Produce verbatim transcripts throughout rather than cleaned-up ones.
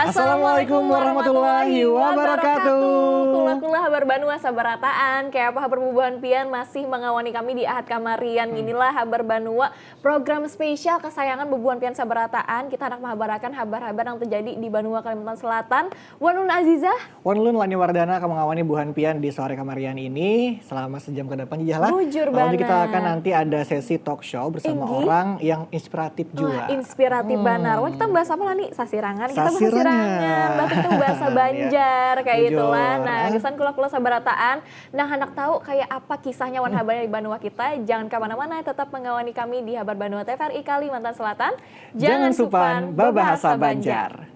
Assalamualaikum warahmatullahi wabarakatuh. Kula-kula habar banua sabarataan, kaya apa habar bubuhan pian? Masih mangawani kami di Ahad kamarian. Hmm. Inilah habar banua, program spesial kesayangan bubuhan pian sabarataan. Kita handak mahabarakan habar-habar yang terjadi di banua Kalimantan Selatan. Wan Lun Azizah. Wan Lun Lani Wardana akan mengawani buhan pian di sore kamarian ini selama sejam ke depan, Jijah lah. Bujur banar. Lalu kita akan nanti ada sesi talk show bersama orang yang inspiratif jua. Wah, inspiratif banar. Wah, kita bahas apa lah nih? Sasirangan. Kita bahas sasirangan. Bahas itu bahasa Banjar, kayak itulah. Nah, gasan kula-kula sabarataan, nah, handak tahu kayak apa kisahnya wan habarnya di banua kita, jangan kemana-mana, tetap mengawani kami di Habar Banua T V R I Kalimantan Selatan. Jangan supan babahasa Banjar.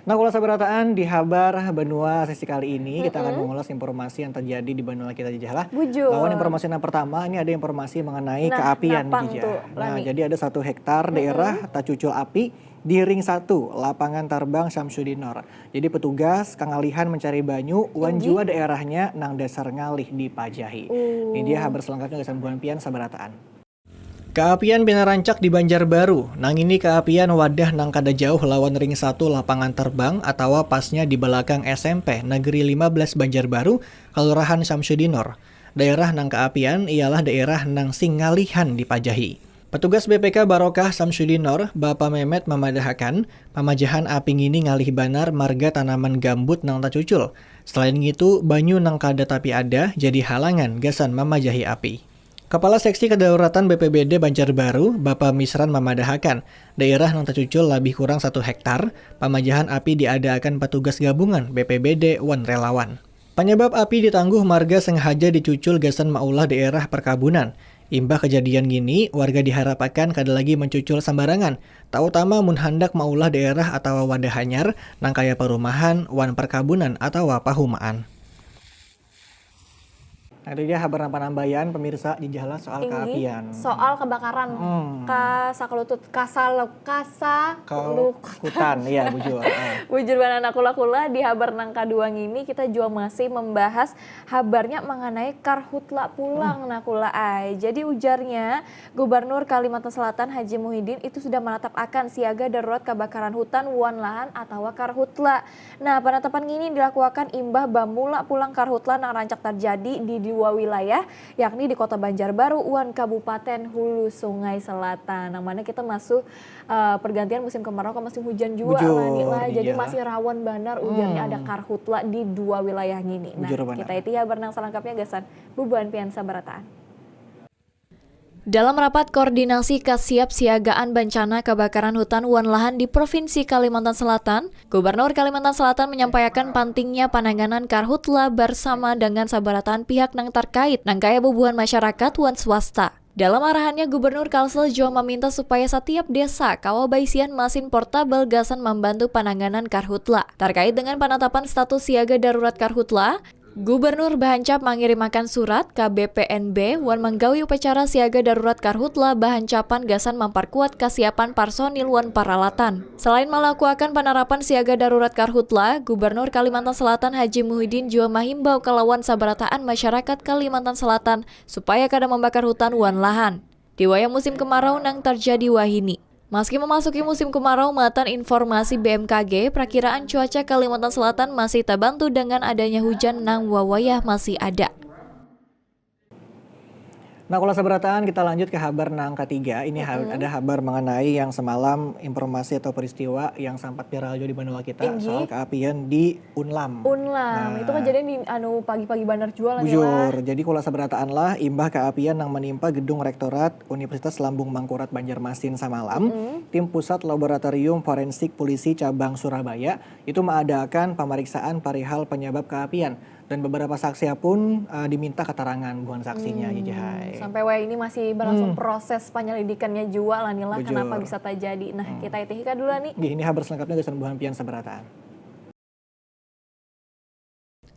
Nah, kula sabarataan, di habar banua sesi kali ini kita akan mengulas informasi yang terjadi di banua kita, Jijah lah. Bujur. Lawan informasi yang pertama, ini ada informasi mengenai keapian, Jijah. Nah, jadi ada satu hektar daerah tacucul api di Ring satu, Lapangan Tarbang Syamsuddinor. Jadi petugas kangalihan mencari banyu wan jua daerahnya nang dasar ngalih dipajahi. Ini dia habar selengkapnya gasan buhan pian sabarataan. Kaapian pina rancak di Banjarbaru. Nangini kaapian wadah nang kada jauh lawan Ring satu Lapangan Terbang atawa pasnya di balakang S M P Negeri lima belas Banjarbaru, Kalurahan Samsudinor. Daerah nang kaapian ialah daerah nang sing ngalihan dipajahi. Petugas B P K Barokah Samsudinor, Bapa Memet mamadahakan, pamajahan api ngini ngalih banar marga tanaman gambut nang tacucul. Selain ngitu, banyu nang kada tapi ada jadi halangan gasan mamajahi api. Kapala Seksi Kedaruratan B P B D Banjarbaru, Bapa Misran mamadahakan, daerah nang tacucul labih kurang satu hektar, pamajahan api diadaakan patugas gabungan B P B D wan relawan. Panyabab api ditangguh marga sengaja dicucul gasan maulah daerah perkabunan. Imbah kejadian ngini, warga diharapakan kada lagi mencucul sambarangan, tautama mun handak maulah daerah atawa wadah hanyar nang kaya parumahan wan perkabunan atawa pahumaan. Nah, itu dia habar nang panambayan, pemirsa, Jijah lah soal kaapian. Soal kebakaran. Kasakelutut, kasal-, kasakelutut. Iya, bujur. Bujur banar, nah, kula-kula, di habar nang kadua ngini kita jua masih membahas habarnya mengenai karhutla pulang, nah, kula ai. Jadi ujarnya, Gubernur Kalimantan Selatan Haji Muhyiddin itu sudah menetapkan siaga darurat kebakaran hutan wan lahan atawa karhutla. Nah, penetapan ngini dilakuakan imbah bamula pulang karhutla nang rancak terjadi di dua wilayah, yakni di Kota Banjarbaru wan Kabupaten Hulu Sungai Selatan. Nang mana kita masuk, eh, pergantian musim kemarau ke musim hujan jua lah ni lah. Jadi masih rawan banar ujarnya ada karhutla di dua wilayah ngini. Nah, kita itihi habar nang selengkapnya gasan bubuhan pian sabarataan. Dalam rapat koordinasi kasiapsiagaan bancana kabakaran hutan wan lahan di Provinsi Kalimantan Selatan, Gubernur Kalimantan Selatan menyampaiakan pantingnya pananganan karhutla barsama dangan sabarataan pihak nang tarkait, nang kaya bubuhan masyarakat wan swasta. Dalam arahannya, Gubernur Kalsel jua maminta supaya satiap desa kawa baisian masin portabel gasan mambantu pananganan karhutla. Tarkait dengan panatapan status siaga darurat karhutla, Gubernur bahancap mangirimakan surat ka B P N B wan manggawi upacara siaga darurat karhutla bahancapan gasan mamparkuat kasiapan parsonil wan paralatan. Selain malakuakan panarapan siaga darurat karhutla, Gubernur Kalimantan Selatan Haji Muhyiddin jua mahimbau kalawan sabarataan masyarakat Kalimantan Selatan supaya kada mambakar hutan wan lahan di wayah musim kemarau nang tarjadi wahini. Maski memasuki musim kemarau, matan informasi B M K G, prakiraan cuaca Kalimantan Selatan masih tabantu dengan adanya hujan nang wawayah masih ada. Nah, kula sabarataan, kita lanjut ke habar nang katiga. Ini ha-, ada habar mengenai yang semalam informasi atau peristiwa yang sampat viral jua di banua kita soal keapian di Unlam. Unlam, itu kejadian di, anu, pagi-pagi banar jua lah ni lah. Bujur. Jadi kula sabarataan lah, imbah keapian nang menimpa gedung Rektorat Universitas Lambung Mangkurat Banjarmasin samalam, tim Pusat Laboratorium Forensik Polisi Cabang Surabaya itu maadaakan pamariksaan parihal panyabab keapian dan beberapa saksi pun, eh, diminta keterangan buhan saksinya, Jijahai. Sampai wayah ini masih berlangsung proses penyelidikannya jua lah ni lah, kenapa bisa terjadi. Nah, kita itihi ka dulu lah ni. Nggih, ini habar selengkapnya gasan buhan pian sabarataan.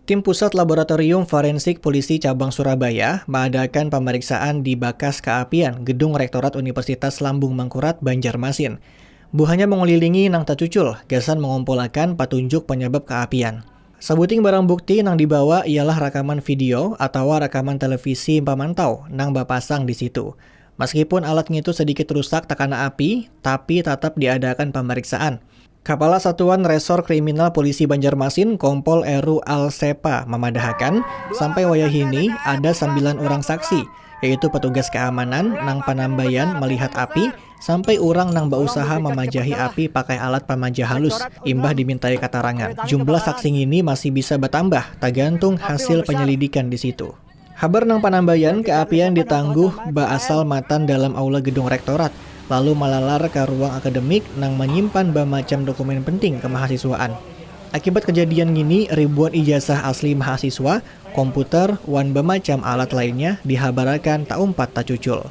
Tim Pusat Laboratorium Forensik Polisi Cabang Surabaya maadakan pamariksaan di bakas kaapian Gedung Rektorat Universitas Lambung Mangkurat, Banjarmasin. Buhannya mengulilingi nang tacucul gasan mengumpulakan patunjuk penyebab kaapian. Sabuting barang bukti nang dibawa ialah rakaman video atawa rakaman televisi pamantau nang bapasang di situ. Meskipun alat ngitu sedikit rusak takana api, tapi tatap diadakan pamariksaan. Kapala Satuan Resor Kriminal Polisi Banjarmasin, Kompol Eru Al Sepa, mamadahakan, sampai wayahini ada sambilan urang saksi, yaitu petugas keamanan nang panambayan melihat api, sampai urang nang bausaha mamajahi api pakai alat pamajah halus, imbah dimintai katarangan. Jumlah saksi ngini masih bisa batambah, tagantung hasil penyelidikan di situ. Habar nang panambayan kaapian ditangguh baasal matan dalam aula gedung rektorat, lalu malalar ka ruang akademik nang manyimpan bamacam dokumen penting kemahasiswaan. Akibat kejadian ngini, ribuan ijazah asli mahasiswa, komputer, wan bamacam alat lainnya dihabarakan taumpat tacucul.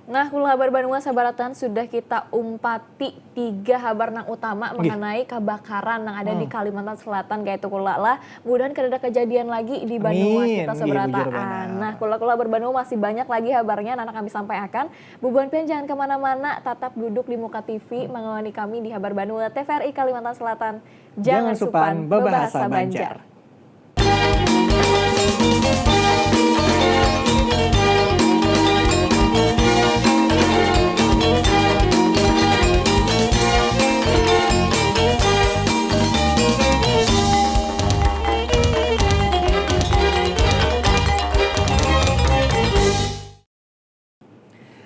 Nah, Kula Habar Banua sabaratan, sudah kita umpati tiga habar nang utama mengenai kabakaran nang ada di Kalimantan Selatan kaitu Kula lah. Mudahan kadada kejadian lagi di banua kita sabarataan. Nah, Kula Kula Habar Banua masih banyak lagi habarnya nang kami sampaiakan. Bubuhan pian jangan kemana-mana, tatap duduk di Muka T V mengawani kami di Habar Banua T V R I Kalimantan Selatan. Jangan supan babahasa Banjar.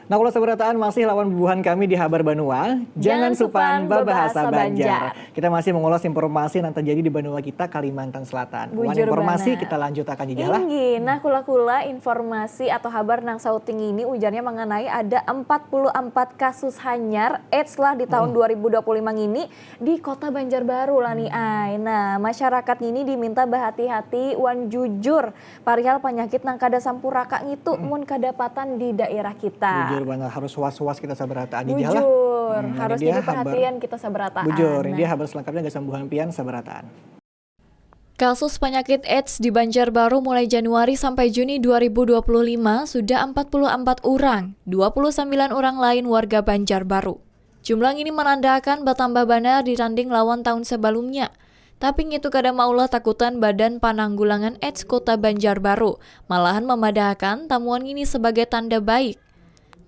Nah, Kula sabarataan masih lawan bubuhan kami di Habar Banua. Jangan supan babahasa Banjar. Kita masih mengulas informasi yang terjadi di banua kita, Kalimantan Selatan. Wan informasi kita lanjutakan, Jijah lah. Inggih. Nah, Kula-Kula, informasi atau habar nang sauting ini ujarnya mengenai ada empat puluh empat kasus hanyar AIDS lah di tahun dua ribu dua puluh lima ngini di Kota Banjarbaru lah ni ai. Nah, masyarakat ngini diminta bahati-hati wan jujur parihal panyakit nang kada sampuraka ngitu mun kadapatan di dairah kita. Bujur banar, harus was-was kita sabarataan, Jijah lah. Bujur, harus jadi perhatian kita sabarataan. Bujur, ini dia habar selengkapnya gasan bubuhan pian sabarataan. Kasus panyakit AIDS di Banjarbaru mulai Januari sampai Juni dua ribu dua puluh lima sudah empat puluh empat urang, dua puluh sambilan urang lain warga Banjarbaru. Jumlah ngini manandaakan batambah banar ditanding lawan tahun sabalumnya. Tapi ngitu kada maulah takutan Badan Pananggulangan AIDS Kota Banjarbaru, malahan mamadahakan tamuan ngini sabagai tanda baik.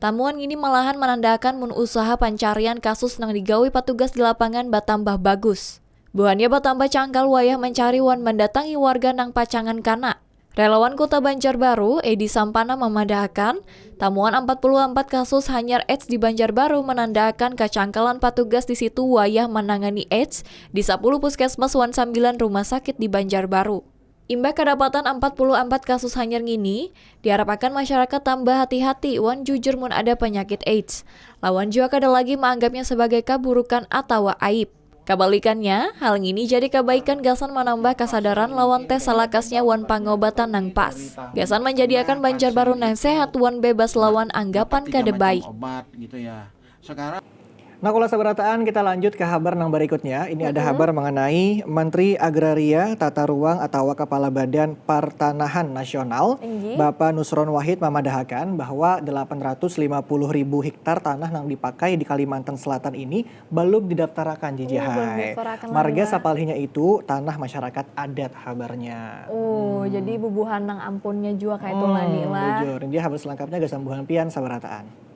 Tamuan ngini malahan manandaakan mun usaha pancarian kasus nang digawi patugas di lapangan batambah bagus. Buhannya batambah cangkal wayah mancari wan mandatangi warga nang pacangan kana. Relawan Kota Banjarbaru, Edi Sampana mamadahakan, tamuan empat puluh empat kasus hanyar AIDS di Banjarbaru manandaakan kacangkalan patugas di situ wayah manangani AIDS di sapuluh puskesmas wan sambilan rumah sakit di Banjarbaru. Imbah kadapatan empat puluh empat kasus hanyar ngini, diharapakan masyarakat tambah hati-hati wan jujur mun ada panyakit AIDS, lawan jua kada lagi maanggapnya sabagai kaburukan atawa aib. Kabalikannya, hal ngini jadi kabaikan gasan manambah kasadaran lawan tes salakasnya wan pangobatan nang pas. Gasan manjadiakan Banjarbaru nang sehat wan bebas lawan anggapan kada baik. Nah, Kula sabarataan, kita lanjut ke habar nang barikutnya. Ini ada habar mengenai Menteri Agraria, Tata Ruang atawa Kepala Badan Partanahan Nasional, Bapa Nusron Wahid mamadahakan bahwa delapan ratus lima puluh ribu hektar tanah nang dipakai di Kalimantan Selatan ini balum didaftarakan, Jijah. Marga sapalihnya itu tanah masyarakat adat habarnya. Oh, jadi bubuhan nang ampunnya jua kaitu lah ni lah. Bujur. Ini dia habar selengkapnya gasan bubuhan pian sabarataan.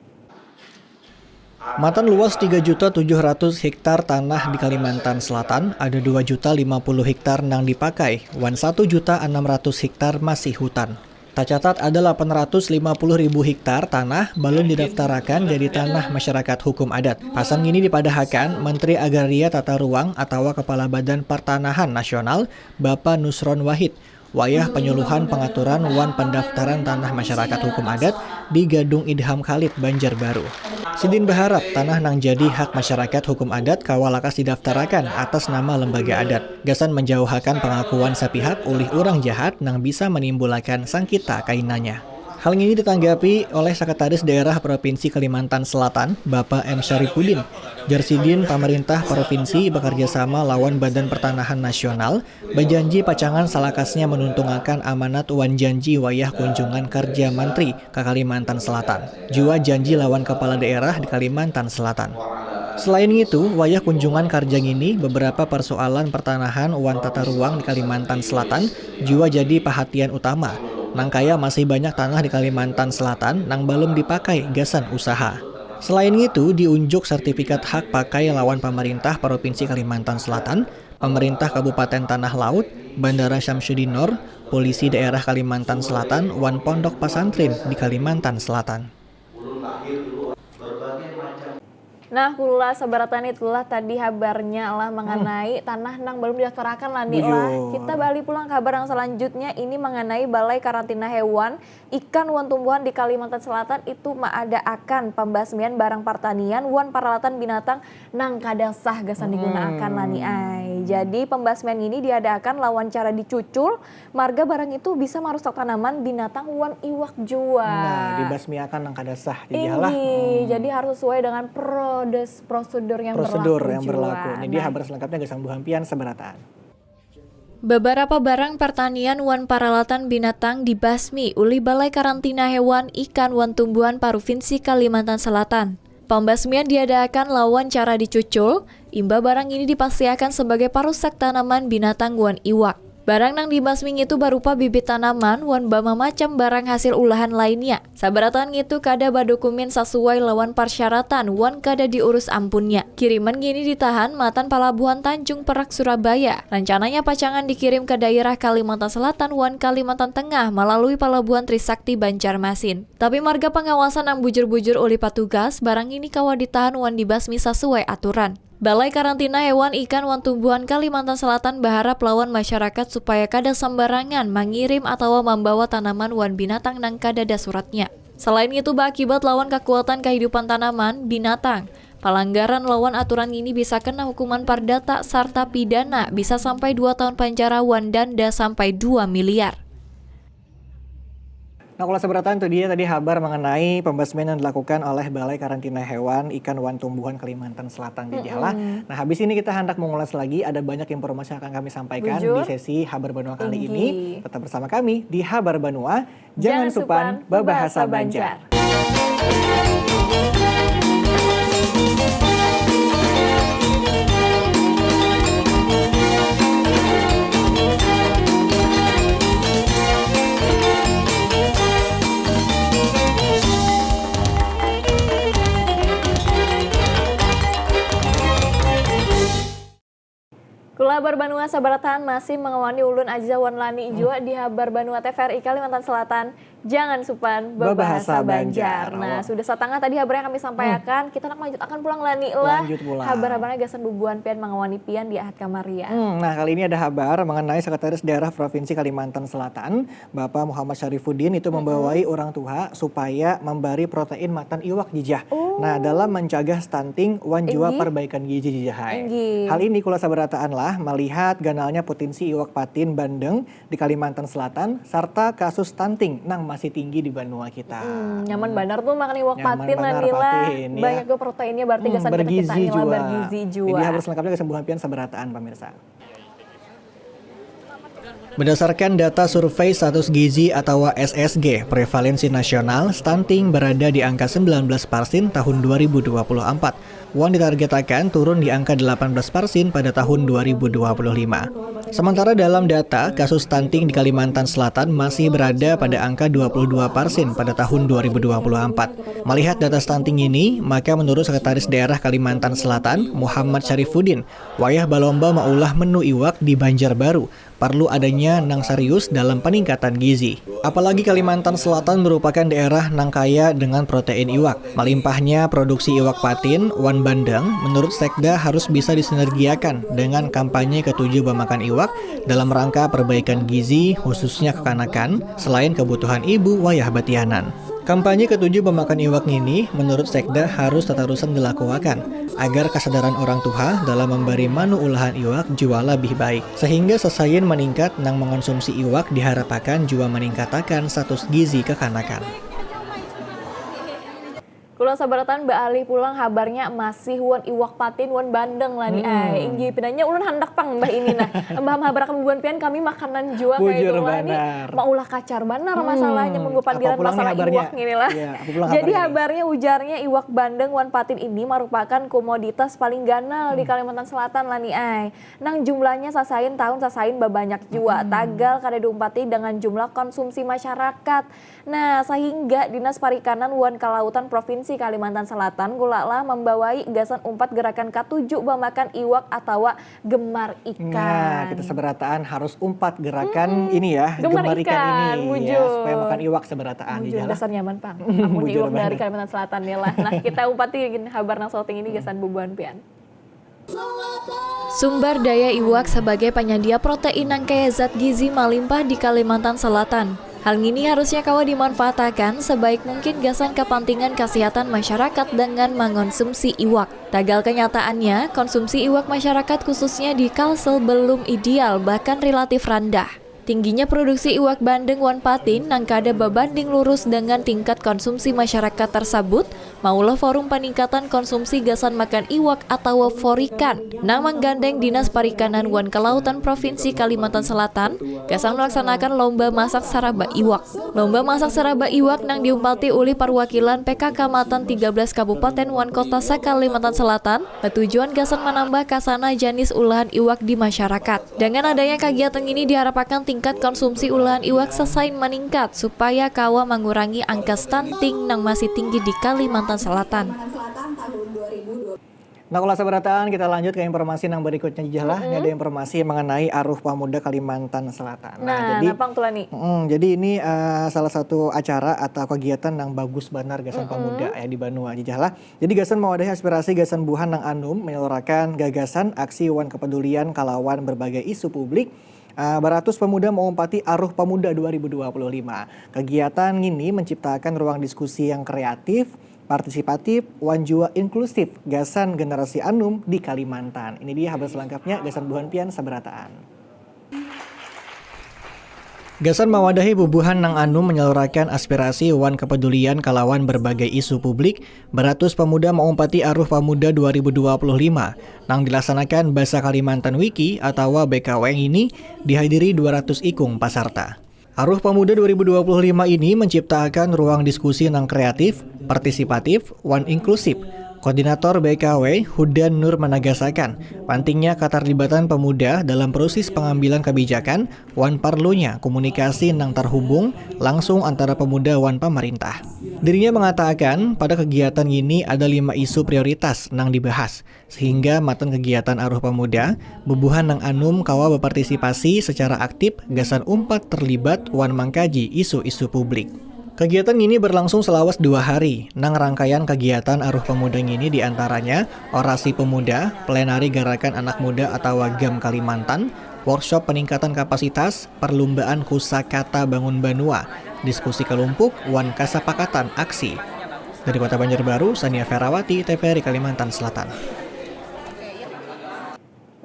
Matan luas tiga juta tujuh ratus hektar tanah di Kalimantan Selatan, ada dua juta lima puluh hektar nang dipakai, wan satu juta enam ratus hektar masih hutan. Tacatat ada lapan ratus lima puluh ribu hektar tanah balum didaftarakan jadi tanah masyarakat hukum adat. Pasan ngini dipadahakan Menteri Agraria Tata Ruang atawa Kepala Badan Partanahan Nasional, Bapa Nusron Wahid, wayah panyuluhan pangaturan wan pandaftaran tanah masyarakat hukum adat di Gadung Idham Khalid, Banjarbaru. Sidin baharap tanah nang jadi hak masyarakat hukum adat kawa lakas didaftarakan atas nama lembaga adat, gasan manjauhakan pangakuan sapihak ulih urang jahat nang bisa manimbulakan sangkita kainanya. Hal ini ditanggapi oleh Sekretaris Daerah Provinsi Kalimantan Selatan, Bapak M Syarifuddin. Jar sidin, pamerintah provinsi bekerja sama lawan Badan Pertanahan Nasional, bajanji pacangan salakasnya menuntungakan amanat wan janji wayah kunjungan kerja mantri ke Kalimantan Selatan. Jua janji lawan kepala daerah di Kalimantan Selatan. Selain itu, wayah kunjungan kerja ngini, beberapa persoalan pertanahan wan tata ruang di Kalimantan Selatan jua jadi perhatian utama. Nang kaya masih banyak tanah di Kalimantan Selatan nang balum dipakai gasan usaha. Selain ngitu, diunjuk sertifikat hak pakai lawan pamarintah Provinsi Kalimantan Selatan, pamarintah Kabupaten Tanah Laut, Bandara Syamsuddin Nor, Polisi Daerah Kalimantan Selatan, wan pondok pasantrin di Kalimantan Selatan. Nah, kula sabaratan itulah tadi habarnya lah mengenai tanah nang belum didaftarkan lah ni lah. Bujur. Kita balik pulang ke habar yang selanjutnya, ini mengenai Balai Karantina Hewan, Ikan wan Tumbuhan di Kalimantan Selatan itu maadaakan pembasmian barang partanian wan paralatan binatang nang kada sah gasan digunaakan lah ni ai. Jadi pembasmian ini diadaakan lawan cara dicucul, marga barang itu bisa marusak tanaman, binatang wan iwak jua. Nah, dibasmiakan nang kada sah jadi lah. Inggih, jadi harus sesuai dengan prodes prosedur yang Prosedur berlaku yang jua. berlaku. Jadi Nah, habar selengkapnya gasan buhan pian sabarataan. Beberapa barang partanian wan paralatan binatang dibasmi ulih Balai Karantina Hewan, Ikan, wan Tumbuhan Provinsi Kalimantan Selatan. Pembasmian diadaakan lawan cara dicucul, imbah barang ini dipastiakan sebagai parusak tanaman, binatang, wan iwak. Barang nang dibasmi ngitu barupa bibit tanaman wan bamamacam barang hasil ulahan lainnya. Sabarataan ngitu kada badokumen sasuai lawan parsyaratan wan kada diurus ampunnya. Kiriman ngini ditahan matan Palabuhan Tanjung Perak, Surabaya. Rancananya pacangan dikirim ka dairah Kalimantan Selatan wan Kalimantan Tengah malalui Palabuhan Trisakti Banjarmasin. Tapi marga pangawasan nang bujur-bujur ulih patugas, barang ngini kawa ditahan wan dibasmi sasuai aturan. Balai Karantina Hewan, Ikan, wan Tumbuhan Kalimantan Selatan baharap lawan masyarakat supaya kada sambarangan mangirim atawa mambawa tanaman wan binatang nang kadada suratnya. Selain ngitu, baakibat lawan kakuatan kahidupan tanaman, binatang, palanggaran lawan aturan ngini bisa kena hukuman pardata sarta pidana bisa sampai dua tahun panjara wan danda sampai dua miliar. Nah, kalau sabarataan itu dia tadi habar mengenai pembasmian yang dilakukan oleh Balai Karantina Hewan, Ikan, wan Tumbuhan Kalimantan Selatan di Jalah. Nah, habis ini kita hendak mengulas lagi, ada banyak informasi yang akan kami sampaikan Bujur. Di sesi Habar Banua kali Inggih. ini. Tetap bersama kami di Habar Banua. Jangan, Jangan supan supan babahasa babahasa Banjar. Banjar. Kula Habar Banua sabarataan masih mengawani ulun Aziza wan Lani jua di Habar Banua T V R I Kalimantan Selatan. Jangan supan Babahasa babahasa Banjar. Banjar. Nah, sudah satangah tadi habar yang kami sampaikan. Kita nak melanjutakan pulang Lani lah. Lanjut pulang. Habar-habarnya gasan bubuhan pian mengawani pian di Ahad kamarian. Hmm, nah, kali ini ada habar mengenai Sekretaris Daerah Provinsi Kalimantan Selatan, Bapak Muhammad Syarifuddin itu membawai orang tuha supaya membari protein matan iwak jijah. Oh. Nah, dalam mencegah stunting wan jua Inggih. perbaikan gizi jijah hai. Inggih. Hal ini kula sabarataan lah melihat ganalnya potensi iwak patin bandeng di Kalimantan Selatan serta kasus stunting nang masih tinggi di banua kita. Hmm, nyaman banar tuh makan iwak Nyaman patin banar Lani lah. patin, ya. Banyak tuh proteinnya, berarti Hmm, gasan kita bergizi kita jua. Bergizi jua. Jadi habar selengkapnya kesembuhan pian sabarataan, pemirsa. Berdasarkan data survei status gizi atau S S G prevalensi nasional, stunting berada di angka sembilan belas persen tahun dua ribu dua puluh empat, wan ditargetakan turun di angka delapan belas persen pada tahun dua ribu dua puluh lima. Sementara dalam data, kasus stunting di Kalimantan Selatan masih berada pada angka dua puluh dua persen pada tahun dua ribu dua puluh empat. Melihat data stunting ini, maka menurut Sekretaris Daerah Kalimantan Selatan, Muhammad Syarifuddin, wayah balomba maulah menu iwak di Banjarbaru, perlu adanya nang serius dalam peningkatan gizi. Apalagi Kalimantan Selatan merupakan daerah nang kaya dengan protein iwak. Melimpahnya produksi iwak patin wan bandeng, menurut Sekda harus bisa disinergiakan dengan kampanye ketujuh bamakan iwak dalam rangka perbaikan gizi, khususnya kekanakan, selain kebutuhan ibu wayah batianan. Kampanye ketujuh memakan iwak ngini menurut sekda harus tatarusan dilakuakan agar kesadaran orang tuha dalam memberi manu ulahan iwak jua labih baik, sehingga sasain meningkat nang mengonsumsi iwak diharapakan jua meningkatakan status gizi kekanakan. Kula sabarataan baalih pulang habarnya masih wan iwak patin wan bandeng lah ni hmm. Ai. Inggih pinanya ulun handak pang mbah ini nah. Mbah mahabarakan bubuhan pian kami makanan jua kayak itu lah ni. Maulah kacar banar hmm. Masalahnya mun bapandiran masalah iwak ini lah. Ya, jadi habarnya ujarnya iwak bandeng wan patin ini merupakan komoditas paling ganal hmm. Di Kalimantan Selatan lah ni ai. Nang jumlahnya sasain tahun sasain babanyak jua. Hmm. Tagal kada diumpati dengan jumlah konsumsi masyarakat. Nah, sahingga Dinas Parikanan wan Kalautan Provinsi Kalimantan Selatan gula lah mambawai gasan umpat gerakan katuju bamakan iwak atawa gemar ikan. Nah, kita seberataan harus umpat gerakan hmm, ini ya, gemar, gemar ikan, ikan ini bujur. Ya, supaya makan iwak seberataan bujur, di jalan. Dasar nyaman pang. Amun iwak dari Kalimantan Selatan nih lah. Nah, kita umpati habar nang sauting ini gasan bubuhan pian. Sumbar daya iwak sabagai panyadia protein nang kaya zat gizi malimpah di Kalimantan Selatan. Hal ngini harusnya kawa dimanfaatakan sabaik mungkin gasan kapantingan kasihatan masyarakat dangan mangonsumsi iwak. Tagal kanyataannya, konsumsi iwak masyarakat khususnya di Kalsel belum ideal bahkan rilatif randah. Tingginya produksi iwak bandeng wan patin nang kada babanding lurus dangan tingkat konsumsi masyarakat tarsabut maulah forum paningkatan konsumsi gasan makan iwak atawa forikan nang manggandeng Dinas Parikanan wan Kalautan Provinsi Kalimantan Selatan gasan melaksanakan lomba masak saraba iwak. Lomba masak saraba iwak nang diumpati ulih parwakilan P K K matan tiga belas kabupaten wan kota sa-Kalimantan Selatan batujuan gasan manambah kasana janis ulahan iwak di masyarakat. Dangan adanya kagiatan ngini diharapakan tingkat konsumsi ulahan iwak sasain maningkat supaya kawa mangurangi angka stunting nang masih tinggi di Kalimantan Selatan. Nah, kalau sabarataan kita lanjut ke informasi yang berikutnya jijah lah. Mm -hmm. Ini ada informasi mengenai Aruh Pamuda Kalimantan Selatan. Nah, nah jadi, napang tulah nih. Mm, jadi ini uh, salah satu acara atau kegiatan yang bagus banar gasan mm -hmm. Pamuda ya di Banua jijah lah. Jadi gasan mawadahi aspirasi gasan buhan nang anum menyalurakan gagasan, aksi wan kepedulian kalawan berbagai isu publik, uh, baratus pemuda maumpati Aruh Pemuda dua ribu dua puluh lima. Kegiatan ngini menciptakan ruang diskusi yang kreatif, partisipatif, wan jua inklusif gasan generasi anum di Kalimantan. Ini dia habar selengkapnya gasan buhan pian sabarataan. Gasan mawadahi bubuhan nang anum menyalurakan aspirasi wan kepedulian kalawan berbagai isu publik, baratus pemuda maumpati Aruh Pamuda dua ribu dua puluh lima nang dilaksanakan Basa Kalimantan Wiki atawa B K W ini dihadiri dua ratus ikung pasarta. Aruh Pamuda dua ribu dua puluh lima ini menciptakan ruang diskusi nang kreatif, partisipatif, wan inklusif. Koordinator B K W, Hudan Nur menagasakan, pentingnya keterlibatan pemuda dalam proses pengambilan kebijakan wan parlunya komunikasi nang terhubung langsung antara pemuda wan pemerintah. Dirinya mengatakan, pada kegiatan ini ada lima isu prioritas nang dibahas, sehingga matan kegiatan Aruh Pemuda, bubuhan nang anum kawa berpartisipasi secara aktif gasan umpat terlibat wan mangkaji isu-isu publik. Kegiatan ngini berlangsung selawas dua hari. Nang rangkaian kegiatan Aruh Pemuda ngini diantaranya orasi pemuda, plenari garakan anak muda atawa GAM Kalimantan, workshop peningkatan kapasitas, perlumbaan kusa kata bangun banua, diskusi kelompok, wan kasapakatan aksi. Dari Kota Banjarbaru, Sania Ferawati, T V R I Kalimantan Selatan.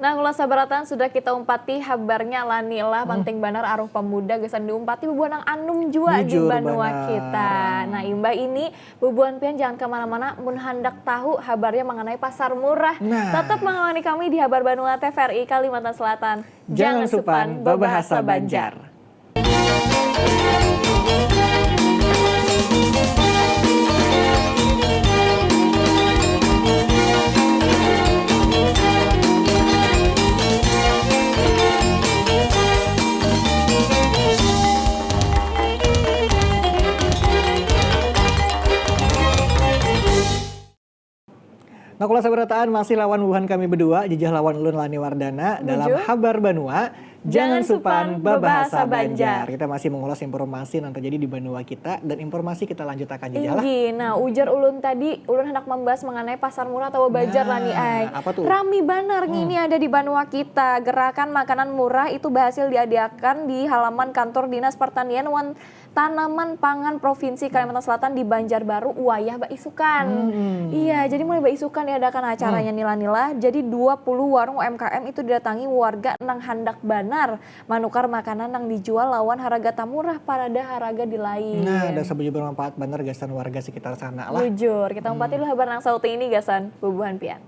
Nah, kula sabarataan sudah kita umpati habarnya lani lah hmm. Penting banar Aruh Pemuda gasan diumpati bubuhan nang anum jua di banua kita. Nah, imbah ini bubuhan pian jangan kemana-mana mun handak tahu habarnya mengenai pasar murah. Nah. Tetap mengawani kami di Habar Banua T V R I Kalimantan Selatan. Jangan, jangan supan babahasa Banjar. Nah, kula sabarataan masih lawan buhan kami berdua, jijah lawan ulun Lani Wardana dalam Habar Banua. Jangan supan babahasa Banjar. Kita masih mengulas informasi yang terjadi di banua kita dan informasi kita lanjutakan juga lah. Inggih. Nah, ujar ulun tadi, ulun hendak membahas mengenai Pasar Murah atau Bajar lah ni, ai. Apa tuh? Rami banar ngini ada di banua kita. Gerakan makanan murah itu berhasil diadakan di halaman kantor Dinas Pertanian wan Tanaman Pangan Provinsi Kalimantan Selatan di Banjarbaru wayah baisukan. Iya, jadi mulai baisukan ya ada kan acaranya nila-nila. Jadi dua puluh warung U M K M itu didatangi warga nang handak banar manukar makanan nang dijual lawan haraga tamurah parada haraga di lain. Nah, dasar bujur bermanfaat banar gasan warga sekitar sana lah. Bujur, kita umpati dulu habar nang sauti ini gasan bubuhan pian.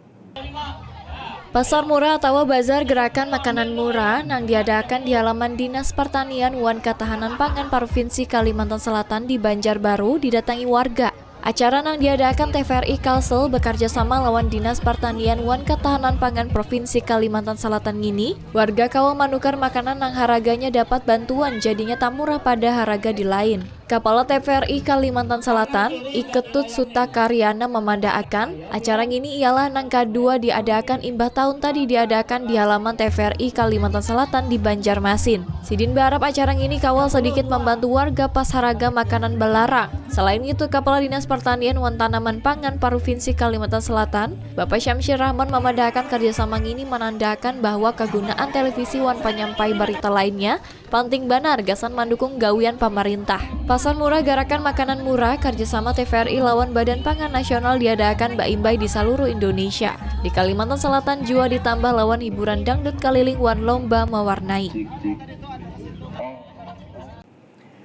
Pasar murah atawa bazar gerakan makanan murah nang diadakan di halaman Dinas Pertanian wan Katahanan Pangan Provinsi Kalimantan Selatan di Banjarbaru didatangi warga. Acara nang diadakan T V R I Kalsel bekerja sama lawan Dinas Pertanian wan Katahanan Pangan Provinsi Kalimantan Selatan ngini, warga kawa manukar makanan nang haraganya dapat bantuan jadinya tamurah pada haraga di lain. Kapala T V R I Kalimantan Selatan, I Ketut Suta Karyana mamandaakan, acara ngini ialah nang kadua diadaakan imbah tahun tadi diadaakan di halaman T V R I Kalimantan Selatan di Banjarmasin. Sidin baharap acara ngini kawa sadikit mambantu warga pas haraga makanan balarang. Selain itu, Kapala Dinas Pertanian wan Tanaman Pangan Provinsi Kalimantan Selatan, Bapak Syamsir Rahman mamandaakan karjasama ngini manandaakan bahwa kagunaan televisi wan panyampai barita lainnya panting banar gasan mandukung gawian pamarintah. Pasar murah garakan makanan murah karjasama T V R I lawan Badan Pangan Nasional diadaakan baimbai di saluruh Indonesia. Di Kalimantan Selatan jua ditambah lawan hiburan dangdut kaliling wan lomba mawarnai.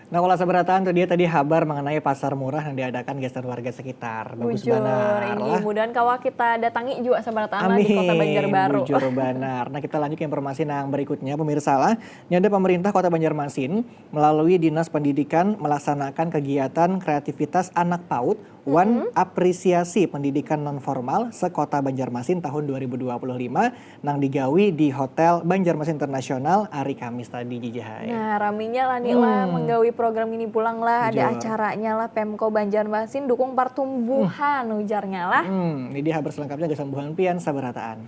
Nah, kalau sabarataan tuh dia tadi habar mengenai pasar murah yang diadakan gasan warga sekitar. Bagus banar lah. Mudahan kawa kita datangi jua sabarataan lah di Kota Banjarbaru. Bujur banar. Nah, kita lanjut ke informasi yang berikutnya, pemirsa lah. Ini ada pemerintah Kota Banjarmasin melalui Dinas Pendidikan melaksanakan kegiatan kreativitas anak paut wan apresiasi pendidikan non formal se-Kota Banjarmasin tahun dua ribu dua puluh lima nang digawi di Hotel Banjarmasin Internasional hari Kamis tadi, Jijahai. Nah, raminya lah ni lah menggawi program ini pulang lah, ada acaranya lah Pemko Banjarmasin dukung pertumbuhan ujarnya lah. Hmm, ini dia habar selengkapnya gasan buhan pian sabarataan.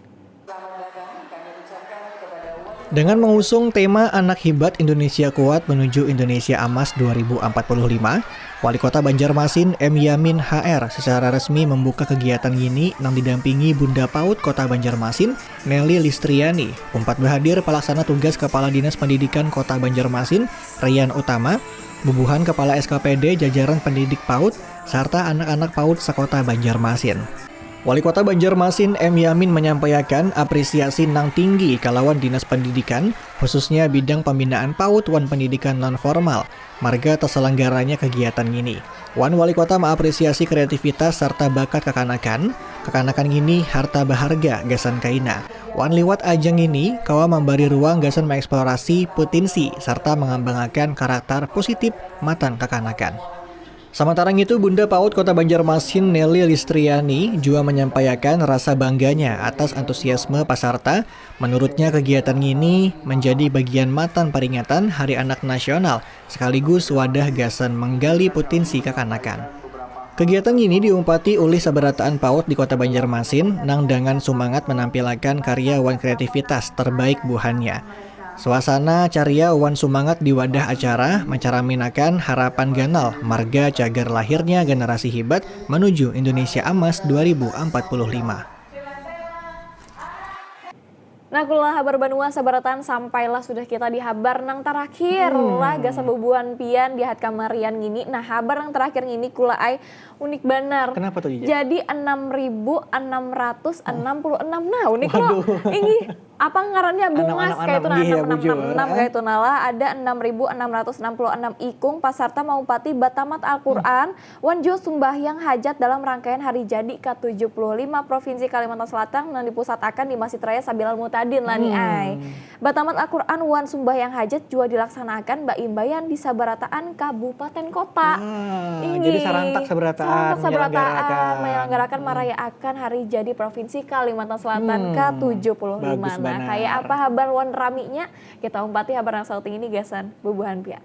Dengan mengusung tema Anak Hibat Indonesia Kuat Menuju Indonesia Emas dua ribu empat puluh lima, Wali Kota Banjarmasin M Yamin H R secara resmi membuka kegiatan ngini nang didampingi Bunda Paut Kota Banjarmasin, Nelly Listriani, umpat bahadir palaksana tugas Kepala Dinas Pendidikan Kota Banjarmasin, Rian Utama, bubuhan Kepala S K P D jajaran pendidik paut, sarta anak-anak paut sekota Banjarmasin. Wali Kota Banjarmasin M Yamin menyampaikan apresiasi nang tinggi kalawan Dinas Pendidikan, khususnya bidang pembinaan paut wan pendidikan non formal, marga terselenggaranya kegiatan ngini. Wan Wali Kota mengapresiasi kreativitas serta bakat kakanakan, kakanakan ngini harta baharga gasan kaina. Wan liwat ajang ngini, kawa memberi ruang gasan mengeksplorasi potensi serta mengembangakan karakter positif matan kakanakan. Samantara itu, Bunda Paut Kota Banjarmasin Nelly Listriani jua menyampaikan rasa bangganya atas antusiasme pasarta. Menurutnya, kegiatan ngini menjadi bagian matan peringatan Hari Anak Nasional sekaligus wadah gasan menggali potensi kakanakan. Kegiatan ngini diumpati ulih sabarataan paut di Kota Banjarmasin nang dengan sumangat menampilakan karya wan kreativitas terbaik buhannya. Suasana caria wan sumangat di wadah acara mancaraminakan harapan ganal marga cagar lahirnya generasi hibat menuju Indonesia Emas dua ribu empat puluh lima. Nah, kula habar banua sabarataan sampailah sudah kita di habar nang tarakhir lah gasan bubuhan pian di hat kamarian ngini. Nah, habar nang tarakhir ngini kula ai unik banar. Kenapa tuh, Jija? Jadi enam ribu enam ratus enam puluh enam. Nah, unik loh. Waduh. Inggih, apa ngarannya bungas kayak itu nah, enam enam enam kayak itu nah lah, ada enam ribu enam ratus enam puluh enam ikung pasarta maumpati batamat Al-Quran wan jua sumbahyang hajat dalam rangkaian hari jadi ka tujuh puluh lima Provinsi Kalimantan Selatan nang dipusatakan di Masjid Raya Sabilal Mutadin lah ni ai. Batamat Al-Quran wan sumbahyang hajat jua dilaksanaakan baimbaian di sabarataan kabupaten kota. Inggih. Jadi sarantak sabarataan, sarantak sabarataan menyelenggarakan, menyelenggarakan marayaakan hari jadi Provinsi Kalimantan Selatan ka tujuh puluh lima. Nah, kayak apa habar wan raminya? Kita umpati habar nang sauting ini gasan bubuhan pian.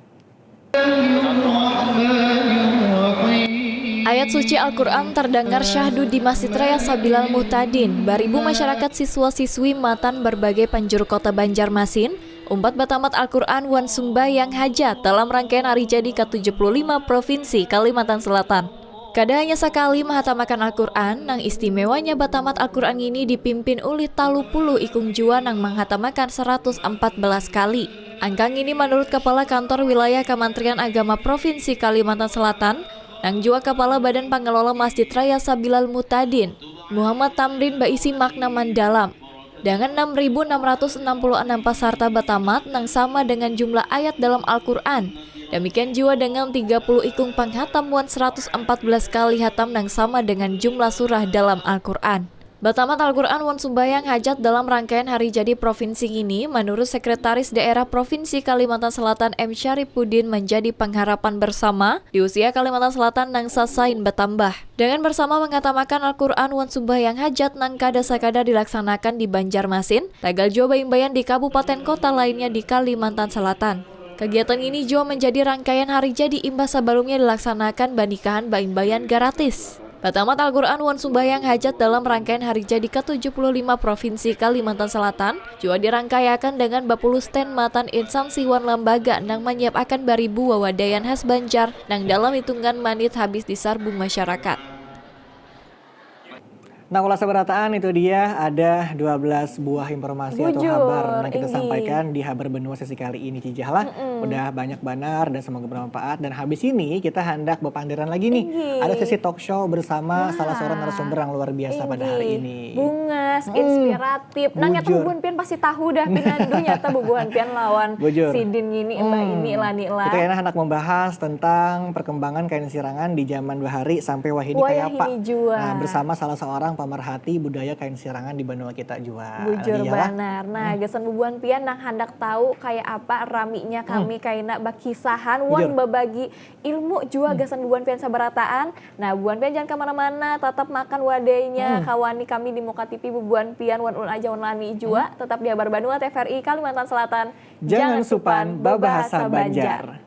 Ayat suci Al-Quran terdengar syahdu di Masjid Raya Sabilal Muhtadin. Baribu masyarakat siswa-siswi matan berbagai penjuru kota Banjarmasin Umpat batamat Al-Quran wan sumbayang hajat dalam rangkaian hari jadi ka tujuh puluh lima Provinsi Kalimantan Selatan. Kada hanya sakali mahatamakan Al-Quran, nang istimewanya batamat Al-Quran ini dipimpin ulih talu puluh ikung jua nang manghatamakan seratus empat belas kali. Angka ngini manurut Kapala Kantor Wilayah Kamantrian Agama Provinsi Kalimantan Selatan, nang jua Kapala Badan Pangelola Masjid Raya Sabilal Mutadin, Muhammad Tamrin baisi makna mandalam. Dengan enam ribu enam ratus enam puluh enam pasarta batamat nang sama dengan jumlah ayat dalam Al-Quran. Demikian jua dengan tiga puluh ikung panghatam wan seratus empat belas kali hatam nang sama dengan jumlah surah dalam Al-Quran. Batamat Al-Quran wan sumbayang hajat dalam rangkaian hari jadi provinsi ngini, menurut Sekretaris Daerah Provinsi Kalimantan Selatan M Syarifuddin, menjadi pengharapan bersama di usia Kalimantan Selatan nang sasain batambah. Dengan bersama menghatamakan Al-Quran wan sumbayang hajat nang kada sakadar dilaksanakan di Banjarmasin, tagal jua baimbayan di kabupaten kota lainnya di Kalimantan Selatan. Kegiatan ini jua menjadi rangkaian hari jadi imbah sabalumnya dilaksanakan banikahan baimbayan garatis. Batamat Al-Quran wan sumbayang hajat dalam rangkaian hari jadi ka tujuh puluh lima Provinsi Kalimantan Selatan jua dirangkaiakan dengan bapuluh stand matan instansi wan lambaga nang manyiapakan baribu wawadaian khas Banjar nang dalam hitungan manit habis disarbu masyarakat. Nah, ulah sabarataan, itu dia ada dua belas buah informasi atau Bujur, habar yang kita inggih. sampaikan di Habar Benua sesi kali ini, Cijah lah. Udah banyak banar dan semoga bermanfaat. Dan habis ini kita hendak berpandiran lagi nih. Inggih. Ada sesi talk show bersama Wah. salah seorang narasumber yang luar biasa pada hari Inggih. ini. Bungas, inspiratif. Nah, nyata Bujur. bubuhan pian pasti tahu dah pinandu nyata bubuhan pian lawan Bujur. sidin ngini, mbak ini lah, ni lah. Kita ini hendak membahas tentang perkembangan kain sirangan di zaman bahari sampai wahini Wayah kaya apa. Ini jua. Nah, bersama salah seorang pemerhati budaya kain sirangan di benua kita jua. Bujur Lagi ya lah. Banar. Nah, gasan bubuhan pian nang handak tahu kaya apa raminya kami kaina bakisahan wan Bujur. babagi ilmu jua gasan bubuhan pian sabarataan. Nah, bubuhan pian jangan kemana-mana, tatap makan wadainya, kawani kami di Muka T V bubuhan pian wan ulun aja wan lani jua, tetap di Habar Banua T V R I Kalimantan Selatan. Jangan supan babahasa Banjar.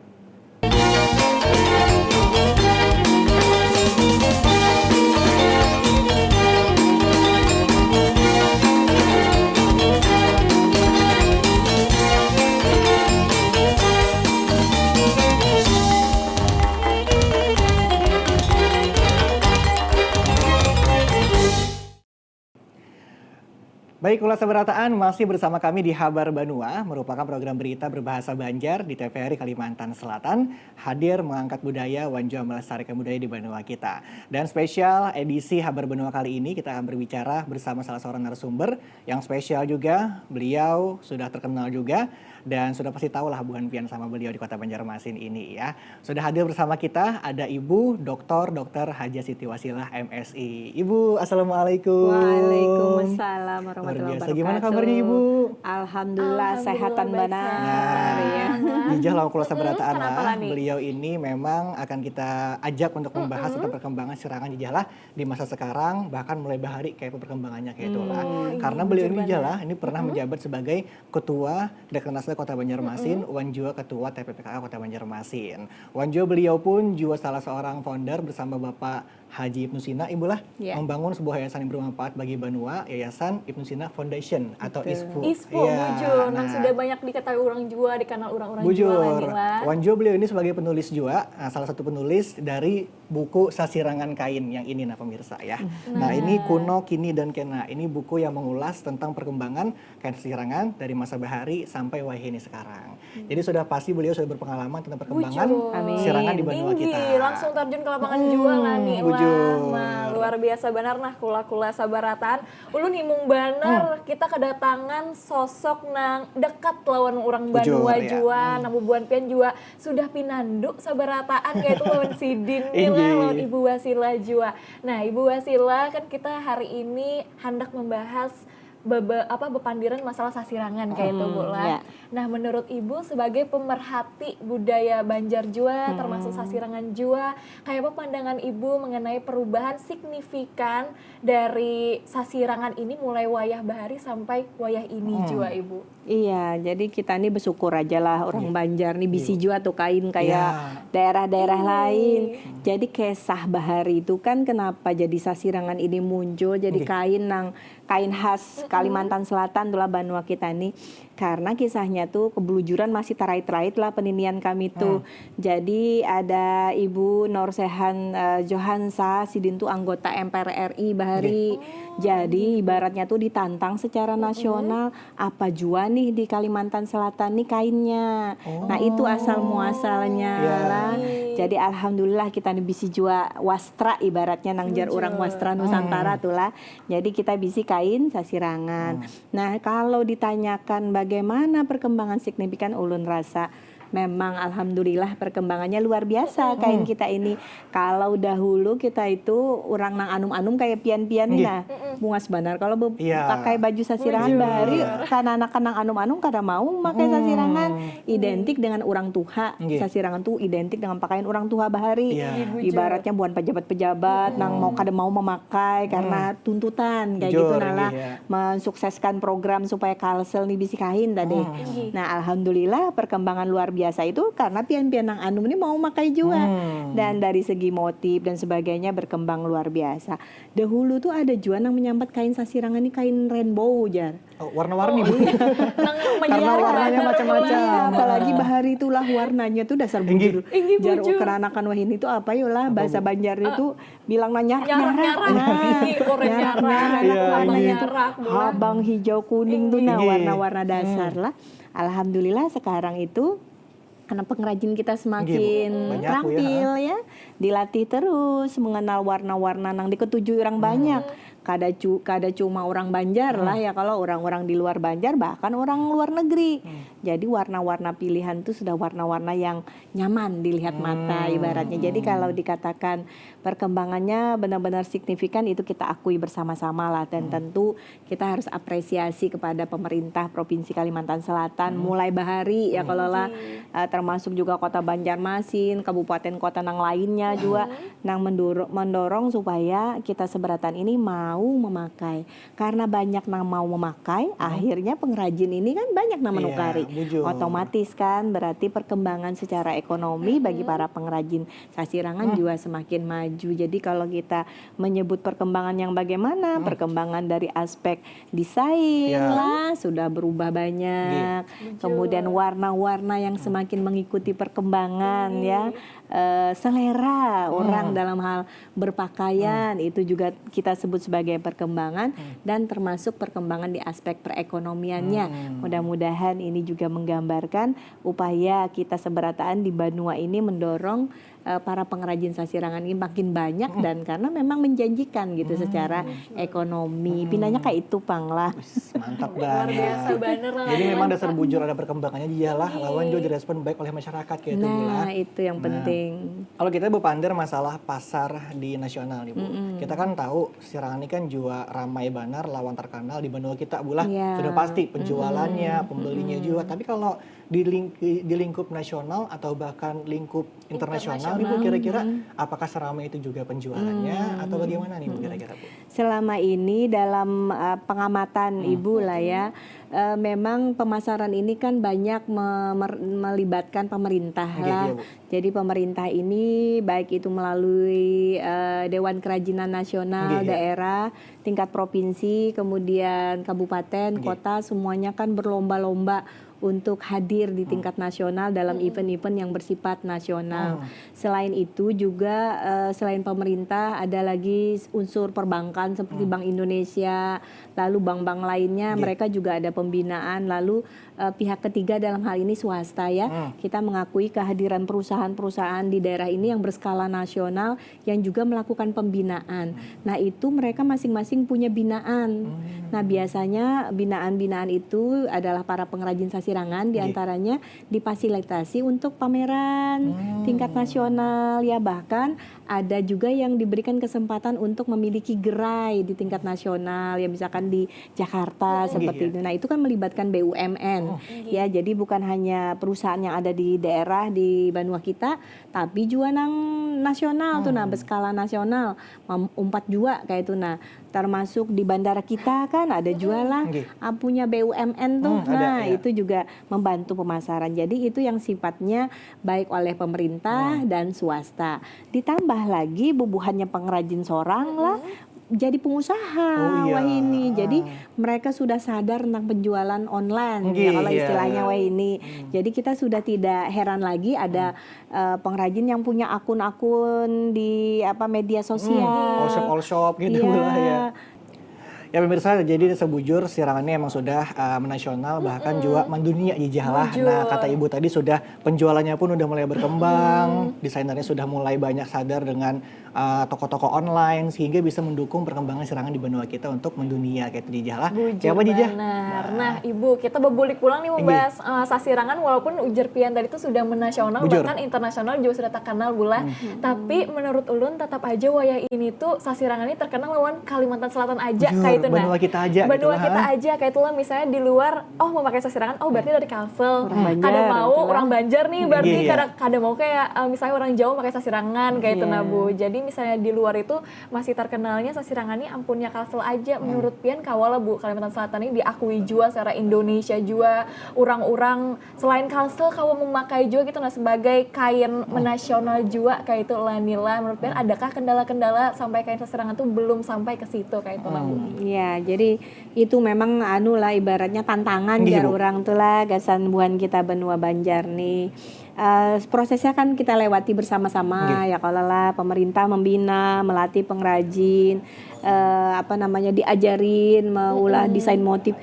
Baik, ulah sabarataan, masih bersama kami di Habar Banua, merupakan program berita berbahasa Banjar di T V R I Kalimantan Selatan, hadir mengangkat budaya wan jua melestarikan budaya di banua kita. Dan spesial edisi Habar Banua kali ini, kita akan berbicara bersama salah seorang narasumber yang spesial juga. Beliau sudah terkenal juga dan sudah pasti tahu lah buhan pian sama beliau di Kota Banjarmasin ini ya. Sudah hadir bersama kita ada Ibu Doktor Doktor Haja Siti Wasilah M Si. Ibu, assalamualaikum. Waalaikumsalam warahmatullahi Luar biasa. Wabarakatuh. Gimana kabarnya, Ibu? Alhamdulillah, sehatan Alhamdulillah, baik banar. sehat. Nah, Ya. Ijah lawan kula sabarataan kenapa lah. lah nih? Beliau ini memang akan kita ajak untuk membahas tentang perkembangan sirangan Ijah lah di masa sekarang, bahkan mulai bahari kayak apa perkembangannya kayak itulah. Oh, iya, Karena beliau bujur ini Ijah banar. lah ini pernah menjabat sebagai ketua Dekranasda Kota Banjarmasin, wan jua ketua T P P K A Kota Banjarmasin. Wan jua beliau pun jua salah seorang founder bersama Bapak Haji Ibnu Sina, Ibu lah, Ya. membangun sebuah yayasan yang bermanfaat bagi banua, Yayasan Ibnu Sina Foundation atau Betul. ISFU. Isfu, Iya, bujur, nang nah. sudah banyak diketahui orang jua, dikenal orang-orang jua Bujur. lah ini lah. Wan jua beliau ini sebagai penulis jua, nah, salah satu penulis dari buku Sasirangan Kain yang ini, nah, pemirsa ya. Nah, ini Kuno, Kini, dan Kena. Ini buku yang mengulas tentang perkembangan kain sasirangan dari masa bahari sampai wayahini sekarang. Jadi sudah pasti beliau sudah berpengalaman tentang perkembangan Bujur. Amin. sirangan di benua Inggih, kita. Langsung terjun ke lapangan Hmm, jua lah nih. bujur. Wah, luar biasa benar nah kula-kula sabarataan. Ulun himung banar kita kedatangan sosok nang dekat lawan orang Bujur, banua ya. jua, nang bubuhan pian jua sudah pinandu sabarataan kayak itu lawan sidin nih lah, Inggih. Lawan Ibu Wasila jua. Nah, Ibu Wasila, kan kita hari ini hendak membahas bebe, apa bepandiran masalah sasirangan kayak itu, Bu lah. ya. Nah, menurut Ibu sebagai pemerhati budaya Banjar jua, termasuk sasirangan jua, kayak apa pandangan Ibu mengenai perubahan signifikan dari sasirangan ini mulai wayah bahari sampai wayah ini jua, Ibu? Iya, jadi kita ini bersyukur aja lah orang Banjar nih bisi Iya. jua tuh kain kayak Ya. daerah-daerah lain. Jadi kisah bahari itu kan kenapa jadi sasirangan ini muncul, jadi Nggih. Kain nang kain khas Kalimantan Selatan tuh lah banua kita nih. Karena kisahnya tuh kebelujuran masih tarait-rait lah peninian kami tuh. Hmm. Jadi ada Ibu Norsehan uh, Johansa, sidin tuh anggota M P R R I bahari. Oh. Jadi ibaratnya tuh ditantang secara nasional, apa jua nih di Kalimantan Selatan nih kainnya. Oh. Nah, itu asal muasalnya lah. Jadi alhamdulillah kita nih bisi jua wastra ibaratnya nang jar orang wastra Nusantara tuh lah. Jadi kita bisi kain sasirangan. Hmm. Nah, kalau ditanyakan bagaimana perkembangan signifikan, ulun rasa memang alhamdulillah perkembangannya luar biasa kain kita ini. Kalau dahulu kita itu orang nang anum-anum kayak pian-pian nih nah. Bungas banar kalau be- pakai baju sasirangan bahari, karena anak nang anum-anum kada mau memakai sasirangan. Identik dengan orang tuha. Sasirangan tuh identik dengan pakaian orang tuha bahari. Ibaratnya bukan pejabat-pejabat nang mau kada mau memakai karena tuntutan kayak gitu nah lah. Mensukseskan program supaya Kalsel nih bisi kain tadi. Nah, alhamdulillah perkembangan luar biasa itu karena pian-pian nang anum ini mau makai jua. Dan dari segi motif dan sebagainya berkembang luar biasa. Dahulu tuh ada jua nang menyambat kain sasirangan ini kain rainbow, jar. Oh, warna-warni, Bu. Karena warnanya macam-macam. Iya, apalagi bahari itulah warnanya tuh dasar bujur. Jar, karena akan wahini tuh apa yo lah, bahasa Banjarnya tuh bilang nah nyarak-nyarak. Nah, nyarak-nyarak, habang hijau kuning tuh nah warna-warna dasar lah. Alhamdulillah sekarang itu karena pengrajin kita semakin terampil ya, dilatih terus mengenal warna-warna nang diketujui orang banyak. Kada cu, kada cuma orang Banjar lah ya, kalau orang-orang di luar Banjar bahkan orang luar negeri. Jadi warna-warna pilihan tuh sudah warna-warna yang nyaman dilihat mata ibaratnya. Jadi kalau dikatakan perkembangannya benar-benar signifikan itu kita akui bersama-sama lah, dan tentu kita harus apresiasi kepada pemerintah Provinsi Kalimantan Selatan mulai bahari ya kalau lah, eh, termasuk juga Kota Banjarmasin, kabupaten kota nang lainnya juga nang mendorong supaya kita seberatan ini mau memakai. Karena banyak nang mau memakai, akhirnya pengrajin ini kan banyak nang menukari. Otomatis kan berarti perkembangan secara ekonomi bagi para pengrajin sasirangan juga semakin maju. Jadi kalau kita menyebut perkembangan yang bagaimana, perkembangan dari aspek desain lah sudah berubah banyak. Kemudian warna-warna yang semakin mengikuti perkembangan ya, eh, selera orang dalam hal berpakaian itu juga kita sebut sebagai perkembangan dan termasuk perkembangan di aspek perekonomiannya. Mudah-mudahan ini juga menggambarkan upaya kita seberataan di banua ini mendorong eh, para pengrajin sasirangan ini makin banyak dan karena memang menjanjikan gitu secara ekonomi. Pinanya kayak itu pang lah. Mantap banget. Luar biasa banget lah. Jadi memang dasar bujur ada perkembangannya, iyalah, lawan juga direspon baik oleh masyarakat kayak itu. Nah, itu yang penting. Kalau kita berpandir masalah pasar di nasional nih, Bu. Kita kan tahu sasirangan ini kan juga ramai banar lawan terkenal di benua kita, Bu lah. Sudah pasti penjualannya, pembelinya juga. Tapi kalau di, ling, di lingkup nasional atau bahkan lingkup internasional nih, Bu, kira-kira apakah seramai itu juga penjualannya atau bagaimana nih, Bu, kira-kira, Bu? Selama ini dalam uh, pengamatan Ibu lah ya, uh, memang pemasaran ini kan banyak me, mer, melibatkan pemerintah lah. Jadi pemerintah ini baik itu melalui uh, Dewan Kerajinan Nasional, daerah, tingkat provinsi, kemudian kabupaten, kota, semuanya kan berlomba-lomba untuk hadir di tingkat nasional dalam event-event yang bersifat nasional. Selain itu juga uh, selain pemerintah ada lagi unsur perbankan seperti Bank Indonesia, lalu bank-bank lainnya mereka juga ada pembinaan, lalu uh, pihak ketiga dalam hal ini swasta ya. Kita mengakui kehadiran perusahaan-perusahaan di daerah ini yang berskala nasional yang juga melakukan pembinaan. Nah, itu mereka masing-masing punya binaan. Nah, biasanya binaan-binaan itu adalah para pengrajin sasirangan, diantaranya difasilitasi untuk pameran tingkat nasional, ya bahkan ada juga yang diberikan kesempatan untuk memiliki gerai di tingkat nasional, ya misalkan di Jakarta seperti itu. Nah, itu kan melibatkan B U M N. Ya, jadi bukan hanya perusahaan yang ada di daerah di banua kita, tapi juga nang nasional tuh nah, berskala nasional, umpat juga kayak itu nah, termasuk di bandara kita kan ada juga lah punya B U M N tuh. Nah, itu juga membantu pemasaran. Jadi itu yang sifatnya baik oleh pemerintah dan swasta. Ditambah lagi bubuhannya pengrajin sorang lah, jadi pengusaha Oh, iya. wahini. Jadi Ah. mereka sudah sadar tentang penjualan online Nggih, ya kalau iya. istilahnya wahini. Jadi kita sudah tidak heran lagi ada eh, pengrajin yang punya akun-akun di apa media sosial. All shop, all shop gitu Iya. lah ya. Ya pemirsa, jadi sebujur Sasirangan ini emang sudah uh, menasional bahkan juga mendunia, Jijah lah. Bujur. Nah, kata ibu tadi sudah penjualannya pun udah mulai berkembang, desainernya sudah mulai banyak sadar dengan uh, toko-toko online sehingga bisa mendukung perkembangan Sasirangan di benua kita untuk mendunia kayak itu, Jijah lah. Bujur Siapa, Jijah? Benar. Nah, Ibu, kita bebuli pulang nih membahas uh, Sasirangan, walaupun ujar pian tadi tuh sudah menasional Bujur. bahkan internasional juga sudah terkenal, Bu lah. Tapi menurut ulun tetap aja wayah ini tuh Sasirangan ini terkenal lawan Kalimantan Selatan aja Bujur, kayak itu nah. Benua kita aja gitu Benua lah, kita ha? Aja kayak itulah, misalnya di luar, oh, memakai Sasirangan, oh, berarti dari Kalsel. Orang Banjar, Kada mau gitu lah. orang Banjar nih, berarti Iya, iya. kada kada mau kayak uh, misalnya orang Jawa pakai Sasirangan kayak itu Iya. nah, Bu. Jadi misalnya di luar itu masih terkenalnya Sasirangan nih ampunnya Kalsel aja. Menurut pian kawa lah, Bu, Kalimantan Selatan ini diakui juga secara Indonesia juga, orang-orang selain Kalsel kawa memakai juga gitu nah sebagai kain menasional juga kayak itu lah, Nila. Menurut pian adakah kendala-kendala sampai kain Sasirangan tuh belum sampai ke situ kayak itu nah, Bu? Ya, jadi itu memang anu lah ibaratnya tantangan Nggih, jar Bu. Orang tuh lah gasan buhan kita benua Banjar nih. Eh, prosesnya kan kita lewati bersama-sama Nggih. Ya kalau lah pemerintah membina, melatih pengrajin, eh, apa namanya diajarin maulah desain motif.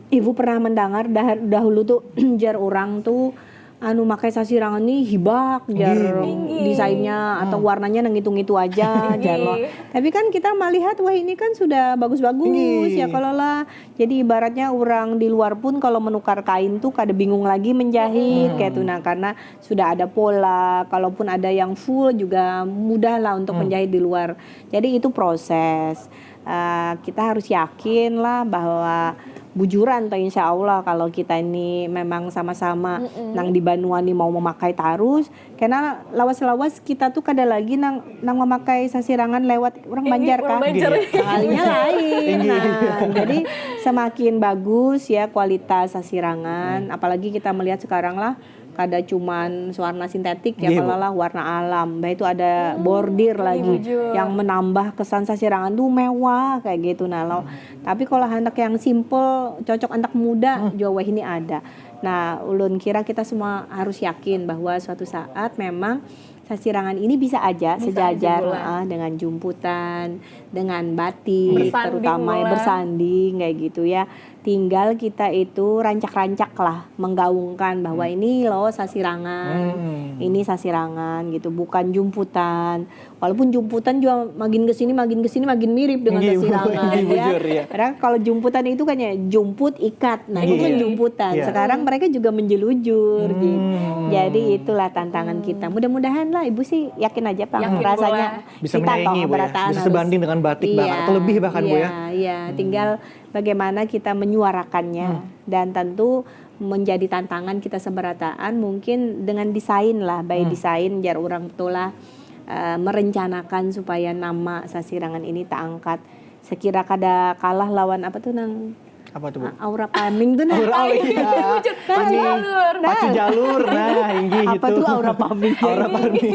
Ibu pernah mendengar dah- dahulu tuh jar orang tuh anu makai Sasirangan nih hibak jar Nggih, Bu. desainnya atau warnanya nang itu-itu aja jar lo. Tapi kan kita melihat wah ini kan sudah bagus-bagus Nggih. Ya kalau lah. Jadi ibaratnya orang di luar pun kalau menukar kain tuh kada bingung lagi menjahit kayak itu nah karena sudah ada pola, kalaupun ada yang full juga mudah lah untuk menjahit di luar. Jadi itu proses. Eh, kita harus yakin lah bahwa bujuran tuh insya Allah kalau kita ini memang sama-sama nang di banua ni mau memakai tarus, karena lawas-lawas kita tuh kada lagi nang nang memakai Sasirangan lewat orang Banjar Orang kah? Banjar. Sekalinya lain. Nah, jadi semakin bagus ya kualitas Sasirangan, apalagi kita melihat sekarang lah kada cuman warna sintetik ya Iya, Bu. Kalau lah warna alam, bah itu ada bordir lagi bujur. Yang menambah kesan Sasirangan tuh mewah kayak gitu nah lo. Tapi kalau anak yang simple cocok anak muda juga wah ini ada. Nah, ulun kira kita semua harus yakin bahwa suatu saat memang Sasirangan ini bisa aja Bisa sejajar aja, Bu lah. Ah, dengan jumputan, dengan batik, Bersanding, terutama Bu lah. Bersanding kayak gitu ya. Tinggal kita itu rancak-rancak lah menggaungkan bahwa ini loh Sasirangan, Hmm. ini Sasirangan gitu, bukan jumputan. Walaupun jumputan juga makin kesini, makin kesini, makin mirip dengan Nggih, Sasirangan nggih, ya. bujur, ya. Padahal kalau jumputan itu kan ya jumput ikat, nah itu Nggih. kan jumputan. Iya. Sekarang mereka juga menjelujur Hmm. gitu. Jadi itulah tantangan kita. Mudah-mudahan lah ibu sih yakin aja pak Yakin, rasanya Bu, Bisa kita menyaingi, toh Bu, ya. berataan Bisa harus- sebanding dengan batik, bahkan, Iya, atau lebih bahkan, Bu, ya. Iya, tinggal bagaimana kita menyuarakannya dan tentu menjadi tantangan kita seberataan mungkin dengan desain lah, by desain jar orang tuh lah eh, merencanakan supaya nama Sasirangan ini tak angkat sekira kada kalah lawan apa tuh nang Apa tuh, Bu? Aura Paming tuh nah. Aura, oh, iya. Pacu jalur. Pacu jalur, nah, inggih Apa itu. Tuh Aura Paming? Aura Paming.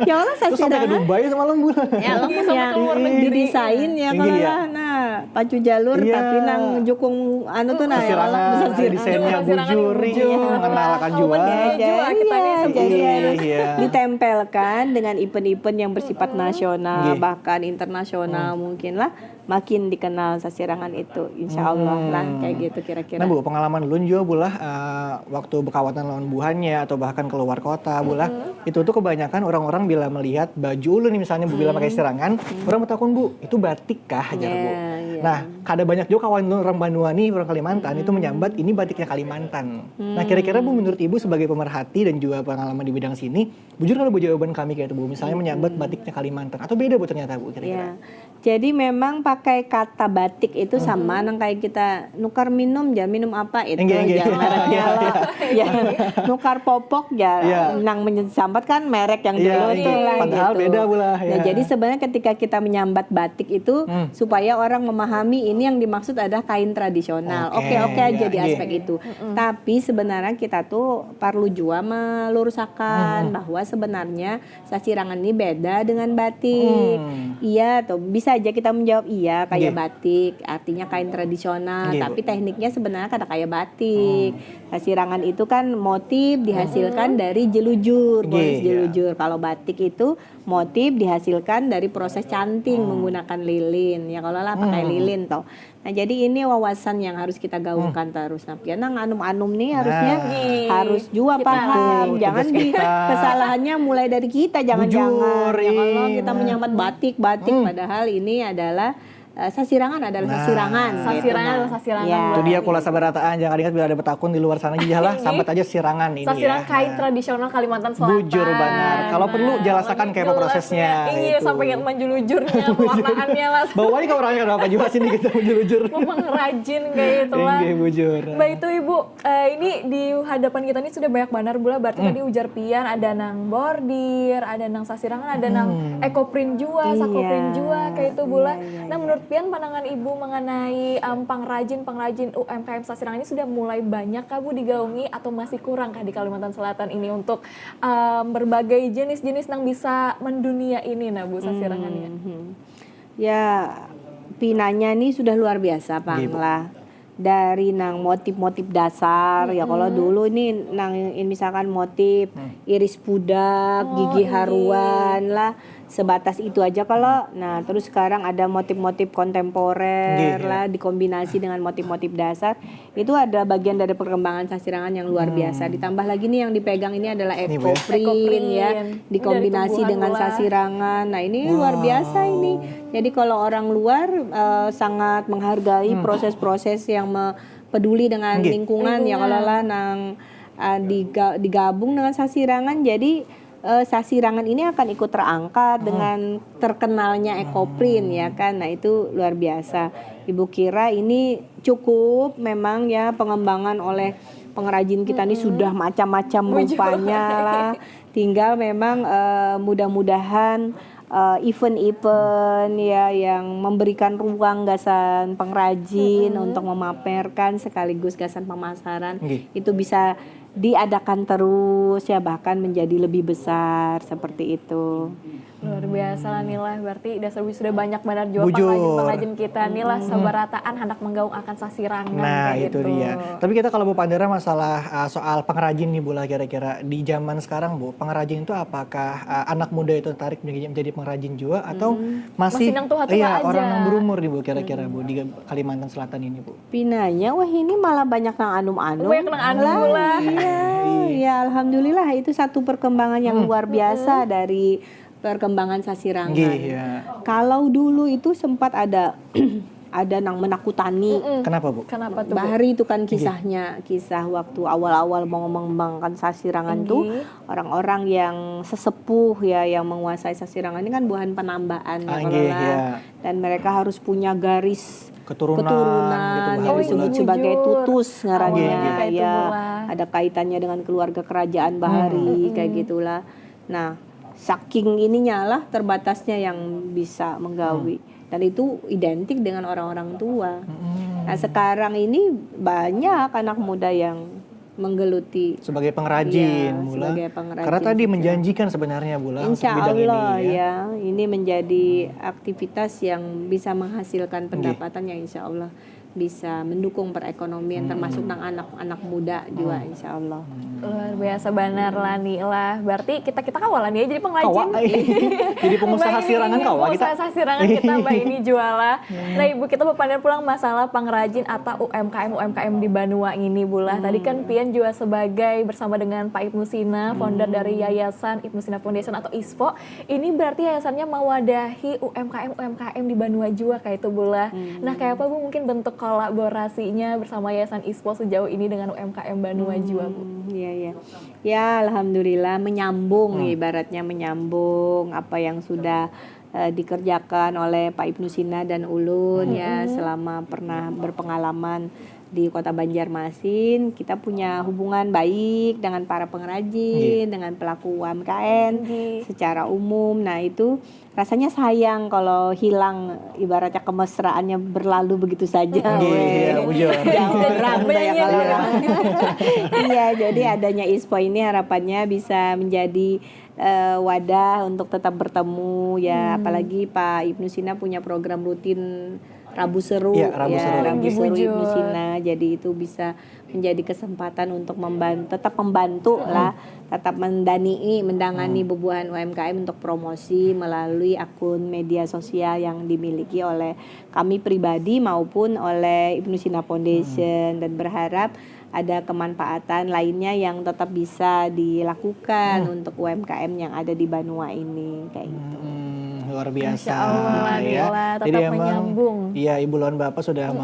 Ya Allah Terus sampai ke Sasirangan. Dubai semalam, Bu. Ya, Iya, sampai ke luar yang negeri. Didesain ya kalau Iya. Lah. Nah, pacu jalur Iya. Tapi nang jukung anu tuh nah ya Allah. Sasirangan, Sasirangan. Desainnya Sasirangan bujur, bujur. mengenalkan Oh, juga. mendidik juga kita nih Iya, seperti jadi ini. Iya. ditempelkan dengan event-event yang bersifat nasional Nggih. bahkan internasional mungkin lah makin dikenal Sasirangan itu insya Allah lah kayak gitu kira-kira. Nah, Bu, pengalaman ulun juga, Bu lah, eh, waktu berkawanan lawan buhannya atau bahkan keluar kota, Bu lah, itu tuh kebanyakan orang-orang bila melihat baju ulun nih misalnya, Bu, bila pakai Sasirangan, orang bertakun, "Bu, itu batik kah?" jar, Bu. Iya, iya. Nah, kada banyak juga kawan ulun orang Banua nih, orang Kalimantan itu menyambat ini batiknya Kalimantan. Nah, kira-kira, Bu, menurut Ibu sebagai pemerhati dan juga pengalaman di bidang sini, bujur kalau, Bu, jawaban kami kayak itu, Bu, misalnya menyambat batiknya Kalimantan atau beda, Bu, ternyata, Bu, kira-kira? Ya. Jadi memang pakai kata batik itu sama nang kayak kita nukar minum ya, minum apa itu Enggak, enggak. Ya, mereknya lo. Ya, nukar popok ya, Iya. nang menyambat kan merek yang Iya, dulu iya. tuh lah Padahal gitu. Beda pula, Nah, ya. Jadi sebenarnya ketika kita menyambat batik itu Hmm. supaya orang Kami ini yang dimaksud adalah kain tradisional. Oke, oke aja di aspek itu. Tapi sebenarnya kita tuh perlu juga melurusakan bahwa sebenarnya sasirangan ini beda dengan batik. Iya tuh, bisa aja kita menjawab iya kayak batik, artinya kain tradisional, tapi tekniknya sebenarnya kada kayak batik. Sasirangan itu kan motif dihasilkan dari jelujur, boris jelujur. Kalau batik itu motif dihasilkan dari proses canting menggunakan lilin. Ya kalau lah pakai lilin toh. Nah, jadi ini wawasan yang harus kita gaungkan terus. Nah, pian nang anum-anum nih harusnya harus juga paham. Jangan di kesalahannya mulai dari kita, jangan-jangan. Ya kalau kita menyambat batik, batik, padahal ini adalah eh, sasirangan adalah sasirangan. Sasirangan adalah sasirangan. Itu dia kula sabarataan, jangan ingat bila ada betakun di luar sana, jalah sambat aja sirangan ini. Sasirangan kain tradisional Kalimantan Selatan. Bujur banar. Kalau perlu jelasakan kayak apa prosesnya. Iya, sampai ingat manjulujurnya, pewarnaannya lah. Bawa ini ke orangnya apa juga sini kita manjulujur. Pengrajin kayak itu lah. Iya, bujur. Baik itu Ibu, uh, ini di hadapan kita ini sudah banyak banar bula, berarti tadi ujar pian ada nang bordir, ada nang sasirangan, ada nang ekoprint jua, sakoprint jua kayak itu bula. Nah, menurut pian pandangan Ibu mengenai um, pengrajin-pengrajin U M K M sasirangan ini sudah mulai banyak kah Bu digaungi atau masih kurang kah di Kalimantan Selatan ini untuk um, berbagai jenis-jenis nang bisa mendunia ini nah Bu sasirangannya? Ya, pinanya nih sudah luar biasa pang lah. Dari nang motif-motif dasar ya kalau dulu ini nang misalkan motif iris pudak, gigi haruan lah, sebatas itu aja kalau. Nah, terus sekarang ada motif-motif kontemporer lah dikombinasi dengan motif-motif dasar. Itu ada bagian dari perkembangan sasirangan yang luar biasa. Ditambah lagi nih yang dipegang ini adalah ekoprint ya, dikombinasi dengan sasirangan. Nah, ini luar biasa ini. Jadi kalau orang luar uh, sangat menghargai proses-proses yang peduli dengan lingkungan ya kalau lah nang uh, digabung dengan sasirangan, jadi uh, sasirangan ini akan ikut terangkat dengan terkenalnya ekoprint ya kan. Nah, itu luar biasa. Ibu kira ini cukup memang ya pengembangan oleh pengrajin kita ini sudah macam-macam rupanya lah. Tinggal memang uh, mudah-mudahan uh, event-event ya yang memberikan ruang gasan pengrajin untuk memamerkan sekaligus gasan pemasaran itu bisa diadakan terus ya, bahkan menjadi lebih besar seperti itu. Luar biasa lah Nila, berarti dasar sudah banyak banar jua pengrajin-pengrajin kita nih lah sabarataan handak menggaung akan sasirangan. Nah, itu dia. Tapi kita kalau berpandera masalah uh, soal pengrajin nih Bu lah, kira-kira di zaman sekarang Bu, pengrajin itu apakah uh, anak muda itu tertarik menjadi pengrajin juga atau masih, masih nang tua-tua iya, aja? Orang yang berumur nih Bu, kira-kira Bu di Kalimantan Selatan ini Bu. Pinanya wah ini malah banyak nang anum-anum. Banyak nang anum lah. Iya, ya alhamdulillah itu satu perkembangan yang hmm. luar biasa hmm. dari perkembangan sasirangan. Gih, ya. Kalau dulu itu sempat ada ada nang menakutani. Mm-mm. Kenapa Bu? Kenapa tuh? Bahari itu kan kisahnya, kisah waktu awal-awal mau mengembangkan sasirangan tuh orang-orang yang sesepuh ya yang menguasai sasirangan ini kan buhan penambaan ya, ah, ya. Dan mereka harus punya garis keturunan, keturunan gitu, disebut sebagai tutus ngarannya ya. Ada kaitannya dengan keluarga kerajaan bahari hmm. kayak gitulah. Nah, saking ininya lah terbatasnya yang bisa menggawi. Hmm. Dan itu identik dengan orang-orang tua. Hmm. Nah, sekarang ini banyak anak muda yang menggeluti sebagai pengrajin, ya, mula. Sebagai pengrajin. Karena tadi juga menjanjikan sebenarnya, Bula, insya Allah ini, ya. Ya, ini menjadi aktivitas yang bisa menghasilkan pendapatan yang insya Allah bisa mendukung perekonomian hmm. termasuk nang anak-anak muda juga hmm. insya Allah. Luar biasa banar lah nih lah. Berarti kita kita kawalan ya jadi pengrajin. Kawa, eh. Jadi pengusaha sirangan kawa kita. Pengusaha sirangan kita mbak ini jualah. Hmm. Nah ibu kita berpandang pulang masalah pengrajin atau U M K M U M K M di Banua ini Bula. Hmm. Tadi kan pian juga sebagai bersama dengan Pak Ibnu Sina, founder hmm. dari Yayasan Ibnu Sina Foundation atau ISFO. Ini berarti yayasannya mewadahi U M K M U M K M di Banua juga kayak itu Bula. Hmm. Nah kayak apa Bu mungkin bentuk kolaborasinya bersama Yayasan ISFO sejauh ini dengan U M K M Banua hmm. juga Bu? Iya iya. Ya alhamdulillah menyambung hmm. ibaratnya menyambung apa yang sudah uh, dikerjakan oleh Pak Ibnu Sina dan ulun hmm. ya selama pernah berpengalaman di Kota Banjarmasin, kita punya hubungan baik dengan para pengrajin, dengan pelaku U M K M secara umum. Nah, itu rasanya sayang kalau hilang, ibaratnya kemesraannya berlalu begitu saja. Iya, bujur. Iya, jadi adanya ISPO ini harapannya bisa menjadi uh, wadah untuk tetap bertemu ya, hmm. Apalagi Pak Ibnu Sina punya program rutin Rabu Seru, ya, Rabu ya, Seru. Rabu Seru Ibnu Sina. Jadi itu bisa menjadi kesempatan untuk membantu, tetap membantu hmm. lah, tetap mendanii, mendangani hmm. Bebuahan U M K M untuk promosi melalui akun media sosial yang dimiliki oleh kami pribadi maupun oleh Ibnu Sina Foundation hmm. Dan berharap ada kemanfaatan lainnya yang tetap bisa dilakukan hmm. Untuk U M K M yang ada di Banua ini kayak gitu. Hmm, luar biasa. Allah, ya. Tetap jadi menyambung. Iya, Ibu lawan Bapak sudah hmm.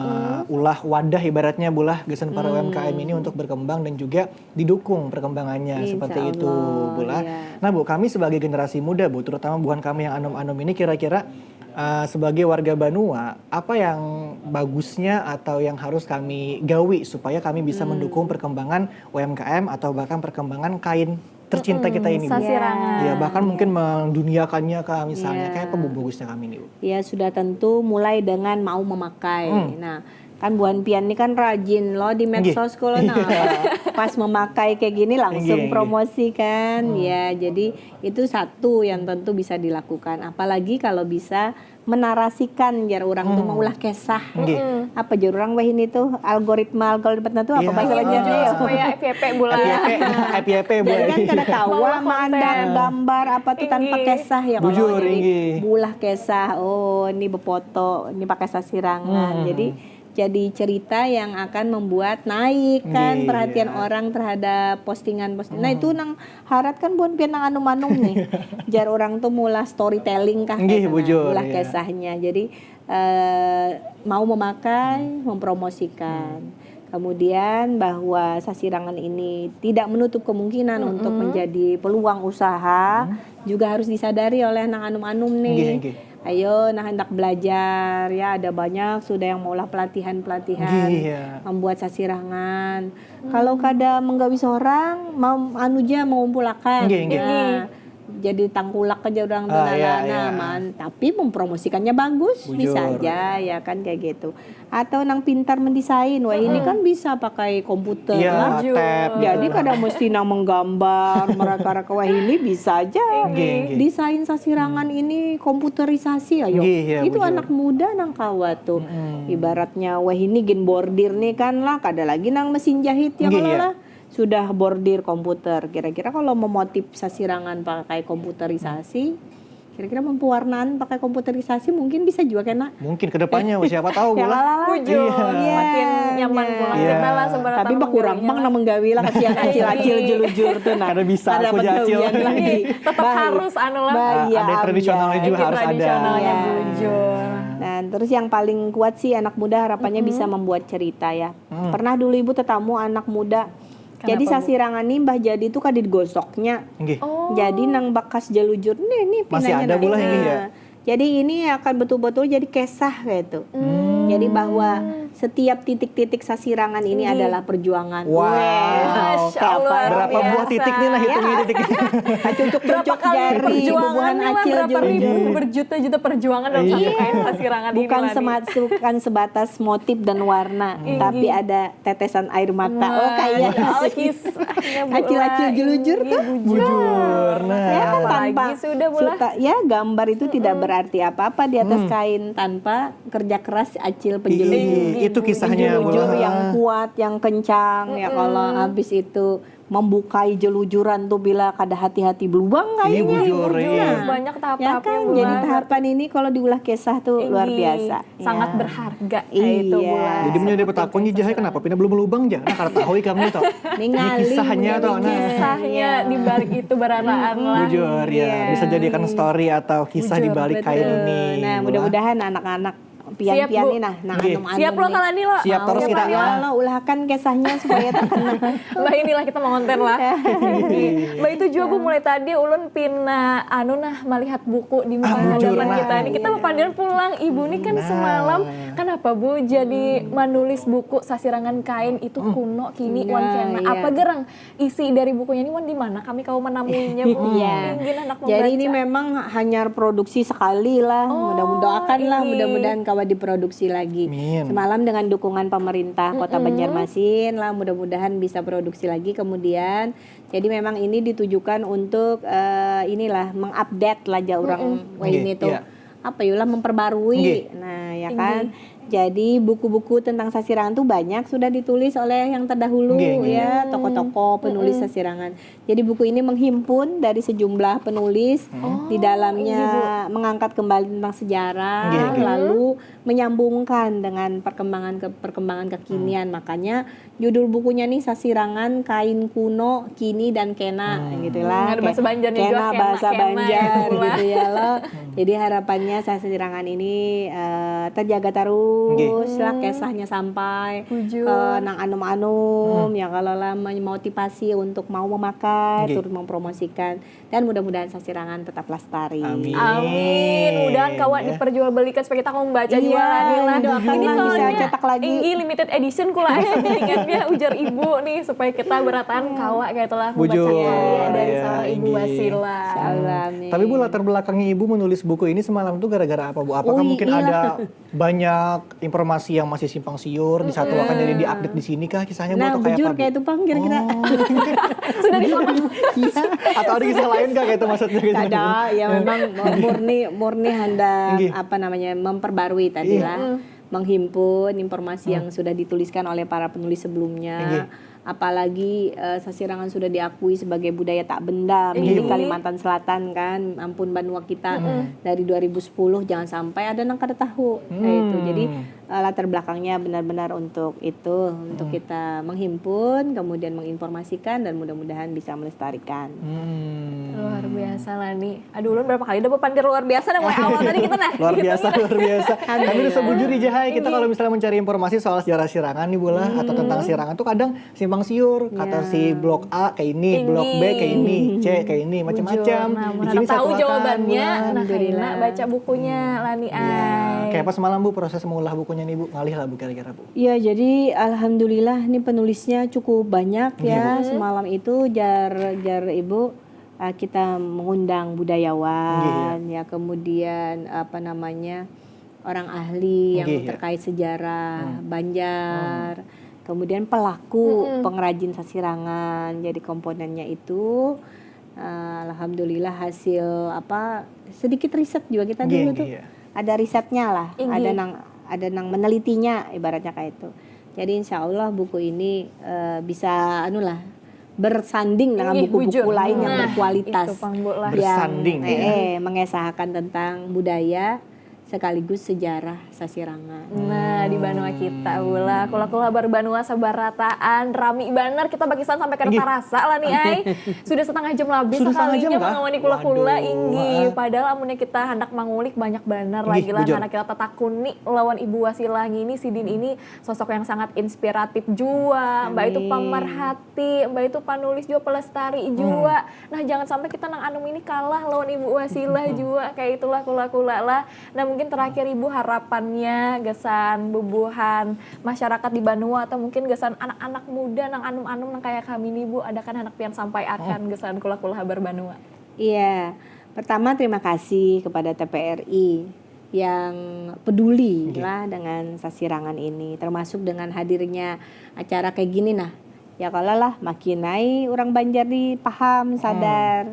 Meulah wadah ibaratnya bulah gasan para hmm. U M K M ini untuk berkembang dan juga didukung perkembangannya. Insya seperti Allah, itu bulah. Ya. Nah, Bu, kami sebagai generasi muda, Bu, terutama bukan kami yang anum-anum ini kira-kira uh, sebagai warga Banua, apa yang bagusnya atau yang harus kami gawi supaya kami bisa hmm. Mendukung perkembangan U M K M atau bahkan perkembangan kain tercinta mm kita ini, Bu. Sasirangan. Ya, bahkan mungkin menduniakannya kah misalnya. Yeah. Kayak apa, Bu, bagusnya kami ini, Bu? Ya, sudah tentu mulai dengan mau memakai. Hmm. Nah, kan buhan pian ini kan rajin loh di medsos kalau nah pas, pas memakai kayak gini langsung promosi kan. Hmm. Ya, jadi itu satu yang tentu bisa dilakukan. Apalagi kalau bisa menarasikan jar orang hmm. Tuh maulah kisah. Nggih. Apa jar orang wahini tuh algoritma algoritma tuh apa bahasa Banjarnya ya? Supaya F Y P bulan. F Y P, F Y P bulan. Jadi kan kada tahu memandang gambar apa tuh tanpa kisah ya kalau bujur, jadi bulah kisah. Oh, ini bepoto, ini pakai sasirangan. Hmm. Jadi jadi cerita yang akan membuat naik kan nggih, perhatian iya. Orang terhadap postingan-postingan. Hmm. Nah, itu nang harat kan buhan pian nang anum-anum nih. Jar orang tuh mula storytelling kah nggih, bujur, mula iya. Kisahnya. Jadi uh, mau memakai, hmm. Mempromosikan. Hmm. Kemudian bahwa sasirangan ini tidak menutup kemungkinan hmm. Untuk menjadi peluang usaha hmm. Juga harus disadari oleh nang anum-anum nih. Nggih, nggih. Ayo, nah hendak belajar ya, ada banyak sudah yang maulah pelatihan-pelatihan iya. Membuat sasirangan. Hmm. Kalau kada menggawi seorang, mau anu ja mengumpulakan. Nggih, nggih. Nah, jadi tangkulak aja orang tuh ah, iya, iya. Nah, tapi mempromosikannya bagus bujur. Bisa aja ya kan kayak gitu. Atau nang pintar mendesain, wah ini kan bisa pakai komputer iya, lah. Tab, gitu. Jadi kada mesti nang menggambar, mereka-reka wah ini bisa aja. Nggih, nggih. Desain sasirangan hmm. Ini komputerisasi ayo. Nggih, iya, itu bujur. Anak muda nang kawa tuh. Hmm. Ibaratnya wah ini gin bordir nih kan lah, kada lagi nang mesin jahit ya iya. Kalau iya. Lah. Sudah bordir komputer. Kira-kira kalau memotif sasirangan pakai komputerisasi, hmm. Kira-kira mempewarnaan pakai komputerisasi mungkin bisa juga kena. Mungkin kedepannya siapa tahu ya, lah. Bujur, iya. Semakin nyaman iya. Pulang iya. Kita lah sebenarnya. Tapi bakurang pang nang menggawi lah kasihan acil-acil jelujur tuh nah. Kada bisa aku jacil. Tetap harus anu lah. Bah, iya, ada tradisionalnya juga harus ada. Tradisionalnya iya. Bujur. Nah, terus yang paling kuat sih anak muda harapannya mm-hmm. Bisa membuat cerita ya. Hmm. Pernah dulu ibu tetamu anak muda Kenapa, jadi sasirangan nih mbah jadi tuh kada digosoknya. Nggih. Oh. Jadi nang bakas jelujur nih nih masih ada pula ini ya. Jadi ini akan betul-betul jadi kisah gitu. Hmm. Jadi bahwa setiap titik-titik sasirangan ini Nggih. Adalah perjuangan. Wow. Wow. Berapa buah titik nih lah hitungnya titik. Cucuk-cucuk jari, bubuhan acil juri. Berjuta-juta perjuangan dalam satu kain sasirangan ini. Bukan semat, bukan sebatas motif dan warna, tapi ada tetesan air mata. Wah, oh kayak acil-acil jelujur tuh. Bujur. Nah, ya kan tanpa sudah suta, ya gambar itu hmm. Tidak berarti apa-apa di atas hmm. Kain tanpa kerja keras acil penjelujur. Itu kisahnya jelujur yang kuat, yang kencang hmm. Ya kalau habis itu membukai jelujuran tuh bila kada hati-hati belubang kayaknya. Iya, bujur, nah, banyak tahap-tahapnya ya kan? Jadi tahapan ini kalau diulah kisah tuh Ingi. Luar biasa. Sangat ya. Berharga Kayak itu iya. Bulan. Jadi menjadi petakun nih jahai kenapa pindah belum lubang aja? Nah, karena tahu ikam nih toh. Ini kisahnya toh. Nah. Kisahnya di balik itu beraraan hmm. Lah. Bujur ya. Iya. Bisa jadikan story atau kisah bujur, di balik kain ini. Nah, mudah-mudahan anak-anak pian-pian nih nah, nah anu-anu siap lo kalau nih lo siap terus kita lo ulahakan kisahnya supaya terkenal. Mbak inilah kita mau konten lah. Mbak itu juga bu mulai tadi ulun pina anu nah melihat buku di ah, hadapan kita ini kita mau pandian pulang ibu nih kan nah. Semalam kan Apa, Bu? Jadi manulis buku sasirangan kain itu kuno, kini, wan Nah, kena. Iya. Apa gerang isi dari bukunya ini, wan di mana kami kawa menamuinya, Bu? Iya. Ingin anak Jadi ini membaca. Memang hanya produksi sekali lah. Oh, Mudah-mudahan lah, iya. Mudah-mudahan kawa diproduksi lagi. Amin. Semalam dengan dukungan pemerintah Kota Banjarmasin lah, mudah-mudahan bisa produksi lagi kemudian. Jadi memang ini ditujukan untuk eh, inilah mengupdate lah ja orang wah Nggih, ini tuh. Iya. Apa yulah memperbarui. Nggih. Nah, ya kan. Jadi buku-buku tentang sasirangan tuh banyak sudah ditulis oleh yang terdahulu Nggih, nggih. Ya, tokoh-tokoh penulis sasirangan. Jadi buku ini menghimpun dari sejumlah penulis di dalamnya mengangkat kembali tentang sejarah Nggih, nggih. lalu menyambungkan dengan perkembangan ke perkembangan kekinian. Makanya judul bukunya nih Sasirangan Kain Kuno Kini dan Kena gitu lah. Ada bahasa Banjarnya Kena juga, kena, bahasa kena, Banjar ya, gitu ya loh. Jadi harapannya Sasirangan ini eh, terjaga terus lah, kisahnya sampai Bujur. ke nang anum-anum ya, kalau lah memotivasi untuk mau memakai, Nggih. turut mempromosikan, dan mudah-mudahan Sasirangan tetap lestari. Amin. Amin. Mudahan kawa Ya. diperjualbelikan supaya kita mau baca Iya, juga lah nih lah. doakan Ini lah bisa soalnya cetak lagi. Inggi limited edition kula, eh, settingannya ujar ibu nih supaya kita berataan kawa kayak itulah membaca Bujur, karya dari iya, seorang ibu Inggi. Wasila. Insyaallah, amin. Tapi Bu, latar belakangnya Ibu menulis buku ini semalam tuh gara-gara apa, Bu? Apakah Oh, mungkin iya. Ada banyak informasi yang masih simpang siur di satu, akan jadi diupdate di sini kah kisahnya, Bu, Nah, atau kayak bujur apa, Bu? kayak itu, Pang, kira-kira. Oh. Sudah disapa. Iya. Atau ada kisah lain kah kayak itu maksudnya gitu? Ada, ya memang murni murni hendak Inggih. Apa namanya, memperbarui tadi Iya. lah. Menghimpun informasi yang sudah dituliskan oleh para penulis sebelumnya. Inggih. Apalagi eh, Sasirangan sudah diakui sebagai budaya tak benda milik Inggih. Kalimantan Selatan kan, ampun banua kita dari dua ribu sepuluh, jangan sampai ada nang kada tahu kayak itu. Jadi eh, latar belakangnya benar-benar untuk itu, untuk kita menghimpun, kemudian menginformasikan, dan mudah-mudahan bisa melestarikan. Hmm. Luar biasa lah nih. Aduh, ulun berapa kali udah bepandir luar biasa dah mulai awal tadi kita nah. Luar biasa, luar biasa. Tapi Alhamdulillah. Sejujur aja, hai, kita kalau misalnya mencari informasi soal sejarah Sirangan nih, Bu lah, atau tentang Sirangan tuh kadang simpang siur. Kata si blok A kayak ini, blok B kayak ini, C kayak ini, macam-macam. Nah, Di mana sini tahu satu jawabannya, akan, nah, Alhamdulillah. Kaina baca bukunya lah nih, Iya. ay. Kayak pas malam, Bu, proses mengolah bukunya nih, Bu, ngalih lah, Bu, kira-kira, Bu. Ya, jadi alhamdulillah nih penulisnya cukup banyak Iya, ya. Bu. Semalam itu jar jar Ibu, uh, kita mengundang budayawan, Iya, ya, kemudian apa namanya, orang ahli yang Iya, iya. Terkait sejarah Banjar, kemudian pelaku pengrajin sasirangan. Jadi komponennya itu uh, alhamdulillah hasil apa, sedikit riset juga kita Iya, dulu iya, tuh. Iya. Ada risetnya lah, Inggih. Ada nang ada nang menelitinya, ibaratnya kayak itu. Jadi insya Allah buku ini uh, bisa anu lah, bersanding dengan Inggih, buku-buku bujur. Lain yang Nah, berkualitas. Itu, Pang, Bu, lah. Bersanding, Yang ya. eh, mengesahkan tentang budaya sekaligus sejarah sasirangan. Nah, di banua kita, Bu lah. Kula-kula habar banua sabarataan, rami banar kita bakisan sampai kada Inggih. Tarasa lah nih, ay. Sudah setengah jam lebih Sudah setengah sekalinya jam kah? Mengawan kula-kula, Waduh, inggih. ah. Padahal amunnya kita hendak mangulik banyak banar Inggih, lagi lah. Bujur. Karena kita tatakuni lawan Ibu Wasilah ini, sidin ini sosok yang sangat inspiratif jua. Mbak itu Amin. Pemerhati, Mbak itu panulis jua, pelestari jua. Nah, jangan sampai kita nang anum ini kalah lawan Ibu Wasilah jua. Kayak itulah kula-kula lah. Nah, mungkin terakhir Ibu, harapannya gasan bubuhan masyarakat di banua atau mungkin gasan anak-anak muda nang anum-anum nang kayak kami nih, Bu, adakan handak pian sampaiakan gasan kula-kula habar banua. Iya, pertama terima kasih kepada T P R I yang peduli Oke. Lah dengan sasirangan ini, termasuk dengan hadirnya acara kayak gini nah. Ya kalau lah makin naik orang Banjar di paham, sadar.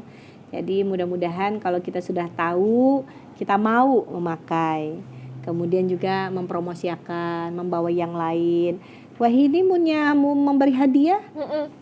Jadi mudah-mudahan kalau kita sudah tahu, kita mau memakai. Kemudian juga mempromosikan, membawa yang lain. Wah, ini punya mau memberi hadiah,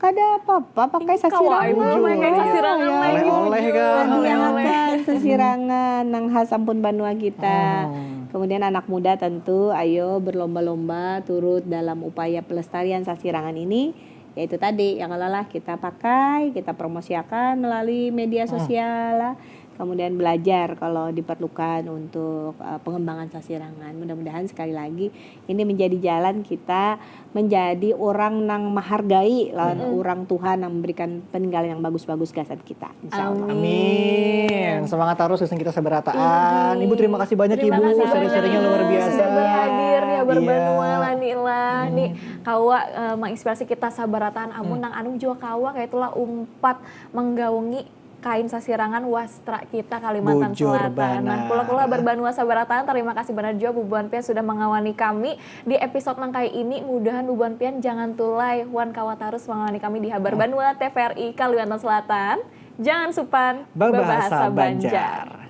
kada apa-apa pakai Ini kawa sasirangan. aja pakai sasirangan Ya, lagi. Oleh-oleh kah? Hadiahakan sasirangan nang khas ampun banua kita. Hmm. Kemudian anak muda tentu ayo berlomba-lomba turut dalam upaya pelestarian sasirangan ini, yaitu tadi yang lelah kita pakai, kita promosikan melalui media sosial lah. Kemudian belajar kalau diperlukan untuk uh, pengembangan sasirangan. Mudah-mudahan sekali lagi ini menjadi jalan kita menjadi orang nang menghargai lawan orang Tuhan yang memberikan peninggalan yang bagus-bagus gasan kita. Insya Allah. Amin. Semangat terus gasan kita sabarataan. Ibu, terima kasih banyak, Terima Ibu. Kasih Sharing-sharingnya banyak luar biasa. Sudah berhadir ya, Berbanua lah ni lah. Nih, kawa eh, menginspirasi kita sabarataan. Amun nang anum jua kawa kayak itulah umpat menggaungi kain sasirangan wastra kita Kalimantan Bujur Selatan. Nah, banar. kula-kula berbanua sabarataan, terima kasih banyak jua bubuhan pian sudah mengawani kami di episode nang kaya ini. Mudahan bubuhan pian jangan tulai wan kawa tarus mengawani kami di Habar Banua T V R I Kalimantan Selatan. Jangan supan Babahasa Banjar.